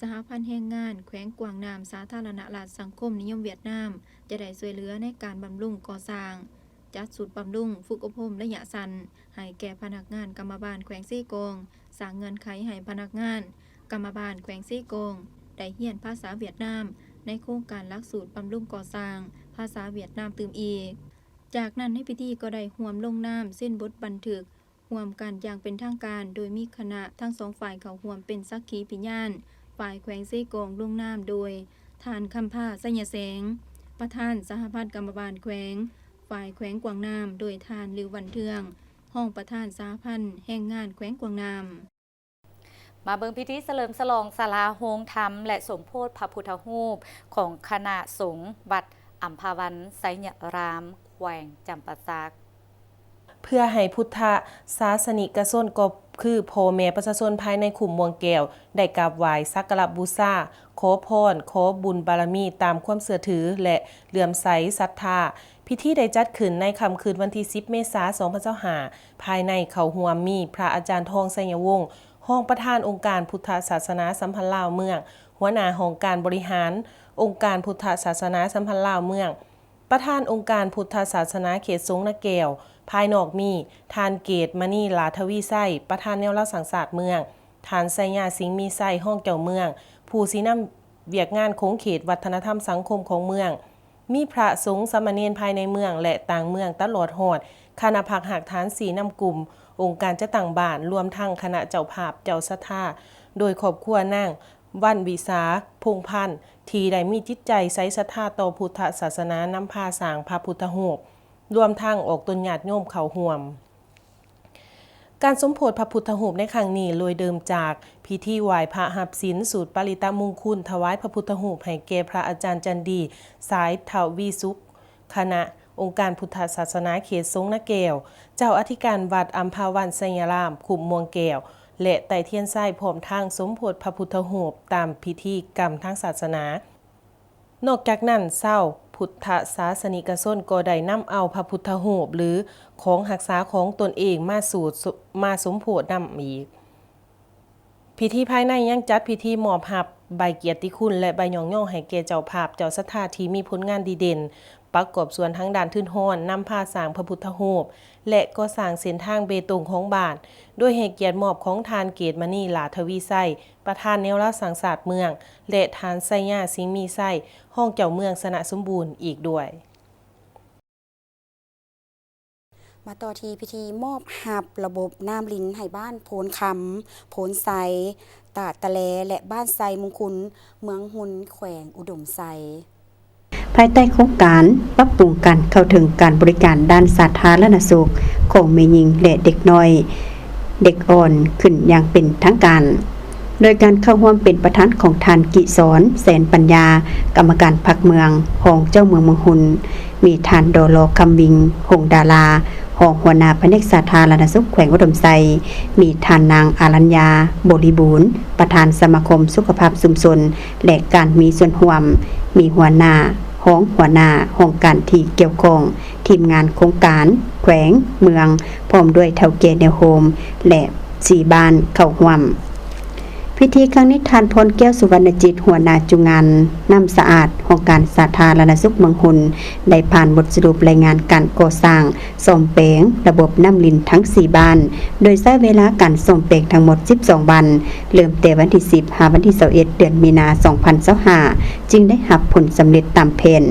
ສະຫະພັນແຮງງານແຂວງກວາງນາມ ສາທາລະນະລັດສັງຄົມນິຍົມຫວຽດນາມ ຈະໄດ້ຊ່ວຍເຫຼືອໃນການບຳລຸງກໍ່ສ້າງ, ຈັດຊຸດບຳລຸງ, ຝຶກອົບຮົມໄລຍະສັ້ນໃຫ້ແກ່ພະນັກງານກຳມະບານແຂວງເຊກອງ, ສ້າງເງື່ອນໄຂໃຫ້ພະນັກງານກຳມະບານແຂວງເຊກອງໄດ້ຮຽນພາສາຫວຽດນາມໃນໂຄງການຫຼັກສູດບຳລຸງກໍ່ສ້າງພາສາຫວຽດນາມຕື່ມອີກ. ຈາກນັ້ນໃນພິທີກໍໄດ້ຮ່ວມລົງນາມເຊັນບົດບັນທຶກ ຮ່ວມກັນຢ່າງເປັນທາງການ ໂດຍມີຄະນະທັງສອງຝ່າຍເຂົ້າຮ່ວມເປັນສັກຂີພິຍານ. ຝ່າຍແຂວງເຊກອງລົງນາມໂດຍທ່ານ ຄຳພາ ໄຊຍະແສງ ປະທານສະຫະພັນກຳມະບານແຂວງ, ຝ່າຍແຂວງກວາງນາມໂດຍທ່ານ ລິວ ວັນເທືອງ ຮອງປະທານສະຫະພັນແຮງງານແຂວງກວາງນາມ. ມາເບິ່ງພິທີສະເຫຼີມສະຫຼອງສາລາໂຮງທຳ ແລະ ສົມໂພດພະພຸດທະຮູບຂອງຄະນະສົງວັດອຳພາວັນໄຊຍະລາມ ແຂວງຈຳປາສັກ. ເ ເພື່ອໃຫ້ພຸດທະສາສະນິກະຊົນ ກໍຄືພໍ່ແມ່ປະຊາຊົນພາຍໃນຄຸ້ມມ່ວງແກ້ວ ໄດ້ກາບໄຫວ້ສັກກາລະບູຊາ, ຂໍພອນ, ຂໍບຸນບາລະມີຕາມຄວາມເຊື່ອຖື ແລະ ເຫຼື້ອມໃສສັດທາ. ພິທີໄດ້ຈັດຂຶ້ນໃນຄ່ຳຄືນວັນທີສິບ ເມສາ ສອງພັນຊາວຫ້າ ພາຍໃນເຂົ້າຮ່ວມມີພະອາຈານ ທອງ ໄຊຍະວົງ ຮອງປະທານອົງການພຸດທະສາສະໜາສຳພັນລາວເມືອງ, ຫົວໜ້າຫ້ອງການບໍລິຫານອົງການພຸດທະສາສະໜາສຳພັນລາວເມືອງ, ປະທານອົງການພຸດທະສາສະໜາເຂດສົງນາແກ້ວ, ພາຍນອກມີ ທ່ານ ເກດມະນີ ຫຼ້າທະວີໄຊ, ປະທານແນວລາວສ້າງຊາດເມືອງ, ທ່ານ ໄຊຍາ ສິງມີໄຊ, ຮອງເຈົ້າເມືອງ, ຜູ້ຊີ້ນຳວຽກງານຂົງເຂດວັດທະນະທຳສັງຄົມຂອງເມືອງ, ມີພະສົງສາມະເນນພາຍໃນເມືອງ ແລະ ຕ່າງເມືອງ, ຕະຫຼອດຮອດຄະນະພັກຮາກຖານຊີ້ນຳກຸ່ມ, ອົງການຈັດຕັ້ງບ້ານ, ລວມທັງຄະນະເຈົ້າພາບເຈົ້າສັດທາ, ໂດຍຄອບຄົວນາງ ວັນວິສາ ພົງພັນ ທີ່ໄດ້ມີຈິດໃຈໃສສັດທາຕໍ່ພຸດທະສາສະໜາ, ນຳພາສ້າງພະພຸດທະຮູບ, ລວມທັງອອກຕົນຍາດໂຍມເຂົ້າຮ່ວມ. ການສົມໂພດພະພຸດທະຮູບໃນຄັ້ງນີ້ ໂດຍເລີ່ມຈາກພິທີໄຫວ້ພະຮັບສິນສູດປະລິຕະມຸງຄຸນ, ຖວາຍພະພຸດທະຮູບໃຫ້ແກ່ພະອາຈານຈັນດີ ສາຍທະວີສຸກ, ຄະນະອົງການພຸດທະສາສະໜາເຂດສົງນາແກ້ວ, ເຈົ້າອະທິການວັດອຳພາວັນໄຊຍາລາມ, ຄຸ້ມມ່ວງແກ້ວ ແລະ ໄຕ້ທຽນໄຊ, ພ້ອມທັງສົມໂພດພະພຸດທະຮູບຕາມພິທີກຳທາງສາສະໜາ. ນອກຈາກນັ້ນ, ຊາວພຸດທະສາສະນິກະຊົນກໍໄດ້ນຳເອົາພະພຸດທະຮູບ ຫຼື ຂອງຮັກສາຂອງຕົນເອງມາສູດ ມາສົມໂພດນຳອີກ. ພິທີພາຍໃນຍັງຈັດພິທີມອບຮັບໃບກຽດຕິຄຸນ ແລະ ໃບຍ້ອງຍໍໃຫ້ແກ່ເຈົ້າພາບເຈົ້າສັດທາທີ່ມີຜົນງານດີເດັ່ນ, ປະກອບສ່ວນທາງດ້ານທຶນຮອນ, ນຳພາສ້າງພະພຸດທະຮູບ ແລະ ກໍ່ສ້າງເສັ້ນທາງເບຕົງຂອງບ້ານ, ໂດຍໃຫ້ກຽດມອບຂອງທ່ານ ເກດມະນີ ຫຼ້າທະວີໄຊ, ປະທານແນວລາວສ້າງຊາດເມືອງ ແລະ ທ່ານ ໄຊຍາ ສິງມີໄຊ, ຮອງເຈົ້າເມືອງຊະນະສົມບູນ ອີກດ້ວຍ. ມາຕໍ່ທີ່ພິທີມອບຮັບລະບົບນ້ຳລິນໃຫ້ບ້ານໂພນຄຳ, ໂພນໄຊ, ຕາດຕະແລ ແລະ ບ້ານໄຊມຸງຄຸນ, ເມືອງຮຸນ, ແຂວງອຸດົມໄຊ. ພາຍໃຕ້ໂຄງການປັບປຸງການເຂົ້າເຖິງການບໍລິການດ້ານສາທາລະນະສຸກຂອງແມ່ຍິງ ແລະ ເດັກນ້ອຍ ເດັກອ່ອນ ຂຶ້ນຢ່າງເປັນທາງການ, ໂດຍການເຂົ້າຮ່ວມເປັນປະທານຂອງທ່ານ ກິສອນ ແສນປັນຍາ, ກຳມະການພັກເມືອງ, ຮອງເຈົ້າເມືອງເມືອງຮຸນ, ມີທ່ານ ດລ ຄຳວິງ ຫົງດາລາ, ຮອງຫົວໜ້າພະແນກສາທາລະນະສຸກແຂວງອຸດົມໄຊ, ມີທ່ານນາງ ອາລັນຍາ ບໍລິບູນ, ປະທານສະມາຄົມສຸຂະພາບຊຸມຊົນ ແລະ ການມີສ່ວນຮ່ວມ, ມີຫົວໜ້າ, ຮອງຫົວໜ້າຫ້ອງການທີ່ກ່ຽວຂ້ອງ, ທີມງານໂຄງການ, ແຂວງ, ເມືອງ, ພ້ອມດ້ວຍເຖົ້າແກ່ແນວໂຮມ ແລະ ສີ່ບ້ານເຂົ້າຮ່ວມ. ພິທີຄັ້ງນີ້, ທ່ານ ພອນແກ້ວ ສຸວັນນະຈິດ, ຫົວໜ້າຈຸງງານນ້ຳສະອາດ, ຫ້ອງການສາທາລະນະສຸກເມືອງຮຸນ, ໄດ້ຜ່ານບົດສະຫຼຸບລາຍງານການກໍ່ສ້າງ ສ້ອມແປງລະບົບນ້ຳລິນທັງສີ່ບ້ານ, ໂດຍໃຊ້ເວລາການສ້ອມແປງທັງໝົດສິບສອງວັນ, ເລີ່ມແຕ່ວັນທີສິບ ຫາວັນທີຊາວເອັດ ເດືອນມີນາ ສອງພັນຊາວຫ້າ ຈຶ່ງໄດ້ຮັບຜົນສຳເລັດຕາມແຜນ.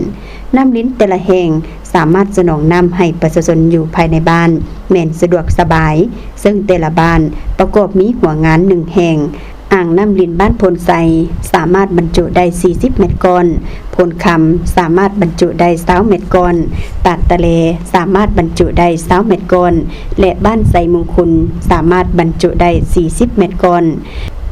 ນ້ຳລິນແຕ່ລະແຫ່ງສາມາດສະໜອງນ້ຳໃຫ້ປະຊາຊົນຢູ່ພາຍໃນບ້ານແມ່ນສະດວກສະບາຍ, ເຊິ່ງແຕ່ລະບ້ານປະກອບມີຫົວງານໜຶ່ງແຫ່ງ. ອ່າງນ້ຳລິນບ້ານໂພນໄຊສາມາດບັນຈຸໄດ້ສີ່ສິບແມັດກ້ອນ, ໂພນຄຳສາມາດບັນຈຸໄດ້ຊາວແມັດກ້ອນ, ຕາດຕະແລສາມາດບັນຈຸໄດ້ຊາວແມັດກ້ອນ ແລະ ບ້ານໄຊມຸງຄຸນສາມາດບັນຈຸໄດ້ສີ່ສິບແມັດກ້ອນ.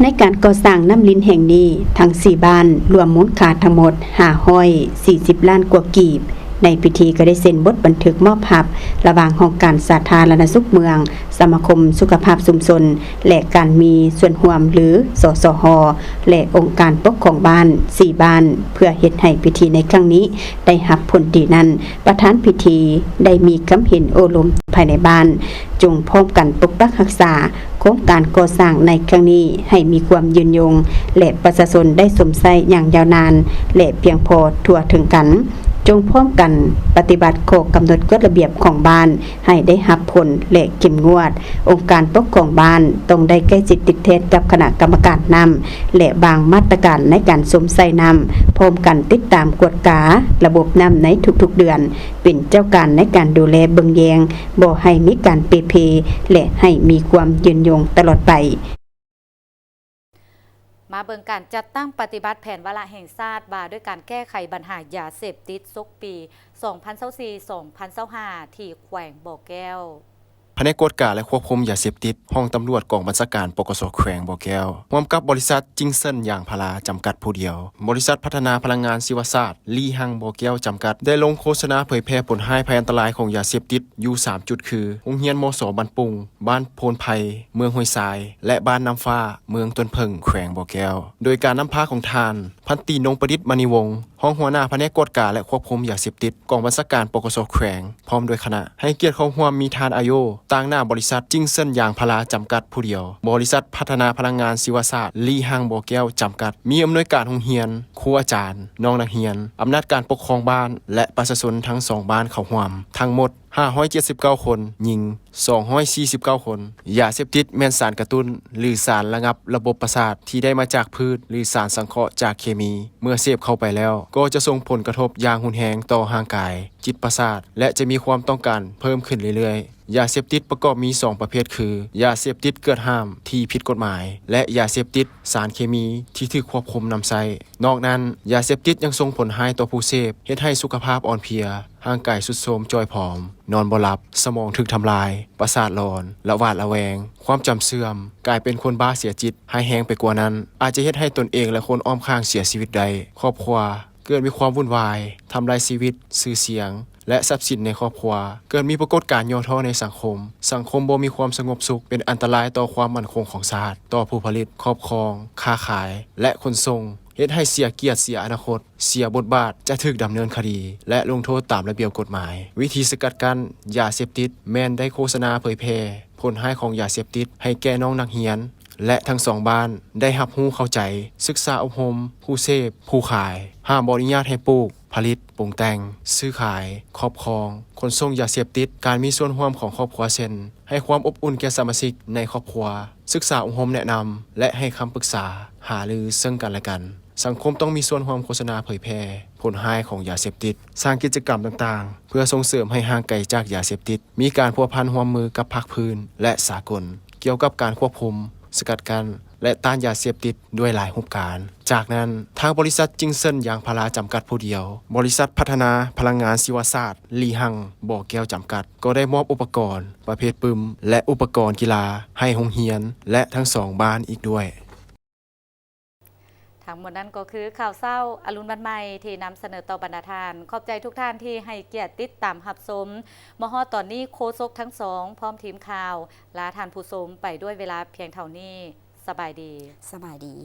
ໃນການກໍ່ສ້າງນ້ຳລິນແຫ່ງນີ້, ທັງສີ່ບ້ານລວມມູນຄ່າທັງໝົດຫ້າຮ້ອຍສີ່ສິບລ້ານກວ່າກີບ. ໃນພິທີກໍໄດ້ເຊັນບົດບັນທຶກມອບຮັບລະຫວ່າງຫ້ອງການສາທາລະນະສຸກເມືອງ, ສະມາຄົມສຸຂະພາບຊຸມຊົນ ແລະ ການມີສ່ວນຮ່ວມ ຫຼື ສສຫ ແລະ ອົງການປົກຄອງບ້ານສີ່ບ້ານ, ເພື່ອເຮັດໃຫ້ພິທີໃນຄັ້ງນີ້ໄດ້ຮັບຜົນດີນັ້ນ, ປະທານພິທີໄດ້ມີຄຳເຫັນໂອ້ລົມພາຍໃນບ້ານ, ຈົ່ງພ້ອມກັນປົກປັກຮັກສາໂຄງການກໍ່ສ້າງໃນຄັ້ງນີ້ໃຫ້ມີຄວາມຍືນຍົງ ແລະ ປະຊາຊົນໄດ້ຊົມໃຊ້ຢ່າງຍາວນານ ແລະ ພຽງພໍທົ່ວເຖິງກັນ. ຈົ່ງພ້ອມກັນປະຕິບັດຂໍ້ກຳນົດກົດລະບຽບຂອງບ້ານ ໃຫ້ໄດ້ຮັບຜົນ ແລະ ເຂັ້ມງວດ. ອົງການປົກຄອງບ້ານຕ້ອງໄດ້ໃກ້ຊິດຕິດແທດກັບຄະນະກຳມະການນ້ຳ ແລະ ວາງມາດຕະການໃນການຊົມໃຊ້ນ້ຳ, ພ້ອມກັນຕິດຕາມກວດກາລະບົບນ້ຳໃນທຸກໆເດືອນ, ເປັນເຈົ້າການໃນການດູແລເບິ່ງແຍງ ບໍ່ໃຫ້ມີການເປ່ເພ ແລະ ໃຫ້ມີຄວາມຍືນຍົງຕະຫຼອດໄປ. ມາເບິ່ງການຈັດຕັ້ງປະຕິບັດແຜນວາລະແຫ່ງຊາດວ່າດ້ວຍການແກ້ໄຂບັນຫາຢາເສບຕິດ ສົກປີສອງພັນຊາວສີ່ ສອງພັນຊາວຫ້າ ທີ່ແຂວງບໍ່ແກ້ວ. ພະແນກກວດກາ ແລະ ຄວບຄຸມຢາເສບຕິດ ຫ້ອງຕຳຫຼວດກອງບັນຊາການ ປກສ ແຂວງບໍ່ແກ້ວ ຮ່ວມກັບບໍລິສັດຈິງເຊິນຢາງພາລາຈຳກັດຜູ້ດຽວ, ບໍລິສັດພັດທະນາພະລັງງານຊີວະຊາດ ລີຮັງບໍ່ແກ້ວຈຳກັດ ໄດ້ລົງໂຄສະນາເຜີຍແຜ່ຜົນຮ້າຍໄພອັນຕະລາຍຂອງຢາເສບຕິດຢູ່ສາມຈຸດ ຄື ໂຮງຮຽນ ມສ ບ້ານປຸງ, ບ້ານໂພນໄພ ເມືອງຫ້ວຍຊາຍ ແລະ ບ້ານນ້ຳຟ້າ ເມືອງຕົ້ນເຜິ້ງ ແຂວງບໍ່ແກ້ວ ໂດຍການນຳພາຂອງທ່ານ ພັນຕີ ນົງປະດິດ ມະນີວົງ ຮອງຫົວໜ້າພະແນກກວດກາ ແລະ ຄວບຄຸມຢາເສບຕິດ ກອງບັນຊາການ ປກສ ແຂວງ ພ້ອມດ້ວຍຄະນະ ໃຫ້ກຽດເຂົ້າຮ່ວມມີທ່ານ ອາໂຍ ຕາງໜ້າບໍລິສັດຈິງເຊິນຢາງພາລາຈຳກັດຜູ້ດຽວ, ບໍລິສັດພັດທະນາພະລັງງານຊີວະຊາດ ລີຮັງບໍ່ແກ້ວຈຳກັດ, ມີອຳນວຍການໂຮງຮຽນ, ຄູອາຈານ, ນ້ອງນັກຮຽນ, ອຳນາດການປົກຄອງບ້ານ ແລະ ປະຊາຊົນທັງສອງບ້ານເຂົ້າຮ່ວມ, ທັງໝົດ ຫ້າຮ້ອຍເຈັດສິບເກົ້າຄົນ, ຍິງ ສອງຮ້ອຍສີ່ສິບເກົ້າຄົນ. ຢາເສບຕິດແມ່ນສານກະຕຸ້ນ ຫຼື ສານລະງັບລະບົບປະສາດທີ່ໄດ້ມາຈາກພືດ ຫຼື ສານສັງເຄາະຈາກເຄມີ. ເມື່ອເສບເຂົ້າໄປແລ້ວ ກໍຈະສົ່ງຜົນກະທົບຢ່າງຮຸນແຮງຕໍ່ຮ່າງກາຍ, ຈິດປະສາດ ແລະ ຈະມີຄວາມຕ້ອງການເພີ່ມຂຶ້ນເລື້ອຍໆ. ຢາເສບຕິດປະກອບມີສອງປະເພດຄື ຢາເສບຕິດເກືອດຫ້າມທີ່ຜິດກົດໝາຍ ແລະ ຢາເສບຕິດສານເຄມີທີ່ຖືກຄວບຄຸມນຳໃຊ້. ນອກນັ້ນ, ຢາເສບຕິດຍັງສົ່ງຜົນຮ້າຍຕໍ່ຜູ້ເສບ, ເຮັດໃຫ້ສຸຂະພາບອ່ອນເພຍ, ຮ່າງກາຍຊຸດໂຊມຈ່ອຍຜອມ, ນອນບໍ່ຫຼັບ, ສະໝອງຖືກທຳລາຍ, ປະສາດຫຼອນ, ລະຫວາດລະແວງ, ຄວາມຈຳເສື່ອມ, ກາຍເປັນຄົນບ້າເສຍຈິດ, ຮ້າຍແຮງໄປກວ່ານັ້ນ, ອາດຈະເຮັດໃຫ້ຕົນເອງ ແລະ ຄົນອ້ອມຂ້າງເສຍຊີວິດໄດ້. ຄອບຄົວເກີດມີຄວາມວຸ່ນວາຍ, ທຳລາຍຊີວິດ, ຊື່ສຽງ ແລະ ຊັບສິນໃນຄອບຄົວ, ເກີດມີປາກົດການຫຍໍ້ທໍ້ໃນສັງຄົມ, ສັງຄົມບໍ່ມີຄວາມສະຫງົບສຸກ, ເປັນອັນຕະລາຍຕໍ່ຄວາມໝັ້ນຄົງຂອງຊາດ, ຕໍ່ຜູ້ຜະລິດ, ຄອບຄອງ, ຄ້າຂາຍ ແລະ ຂົນສົ່ງ, ເຮັດໃຫ້ເສຍກຽດ, ເສຍອະນາຄົດ, ເສຍບົດບາດ, ຈະຖືກດຳເນີນຄະດີ ແລະ ລົງໂທດຕາມລະບຽບກົດໝາຍ. ວິທີສະກັດກັ້ນຢາເສບຕິດ ແມ່ນໄດ້ໂຄສະນາເຜີຍແຜ່ຜົນຮ້າຍຂອງຢາເສບຕິດໃຫ້ແກ່ນ້ອງນັກຮຽນ ແລະ ທັງສອງບ້ານໄດ້ຮັບຮູ້ເຂົ້າໃຈ, ສຶກສາອົບຮົມຜູ້ເສບ, ຜູ້ຂາຍ, ຫ້າມບໍ່ອະນຸຍາດໃຫ້ປູກ, ຜະລິດ, ປຸງແຕ່ງ, ຊື້ຂາຍ, ຄອບຄອງ, ຂົນສົ່ງຢາເສບຕິດ, ການມີສ່ວນຮ່ວມຂອງຄອບຄົວ ເຊັ່ນ ໃຫ້ຄວາມອົບອຸ່ນແກ່ສະມາຊິກໃນຄອບຄົວ, ສຶກສາອົບຮົມແນະນຳ ແລະ ໃຫ້ຄຳປຶກສາ, ຫາລືເຊິ່ງກັນແລະກັນ. ສັງຄົມຕ້ອງມີສ່ວນຮ່ວມໂຄສະນາເຜີຍແຜ່ຜົນຮ້າຍຂອງຢາເສບຕິດ, ສ້າງກິດຈະກຳຕ່າງໆ ເພື່ອສົ່ງເສີມໃຫ້ຫ່າງໄກຈາກຢາເສບຕິດ, ມີການພົວພັນຮ່ວມມືກັບພາກພື້ນ ແລະ ສາກົນ ກ່ຽວກັບການຄວບຄຸມ, ສະກັດກັ້ນ ແລະ ຕ້ານຢາເສບຕິດດ້ວຍຫຼາຍຮູບການ. ຈາກນັ້ນ, ທາງບໍລິສັດຈິງເຊິນຢາງພາລາຈຳກັດຜູ້ດຽວ, ບໍລິສັດພັດທະນາພະລັງງານຊີວະຊາດ ລີຮັງບໍ່ແກ້ວຈຳກັດ ກໍໄດ້ມອບອຸປະກອນປະເພດປຶ້ມ ແລະ ອຸປະກອນກິລາໃຫ້ໂຮງຮຽນ ແລະ ທັງສອງບ້ານອີກດ້ວຍ. ທັງໝົດນັ້ນກໍຄືຂ່າວເຊົ້າອະລຸນວັນໃໝ່ທີ່ນຳສະເໜີຕໍ່ບັນດາທ່ານ. ຂອບໃຈທຸກທ່ານທີ່ໃຫ້ກຽດຕິດຕາມຮັບຊົມ. ມາຮອດຕອນນີ້ໂຄສົກທັງສອງພ້ອມທີມຂ່າວລາທ່ານຜູ້ຊົມໄປດ້ວຍເວລາພຽງເທົ່ານີ້. ສະບາຍດີ. ສະບາຍດີ.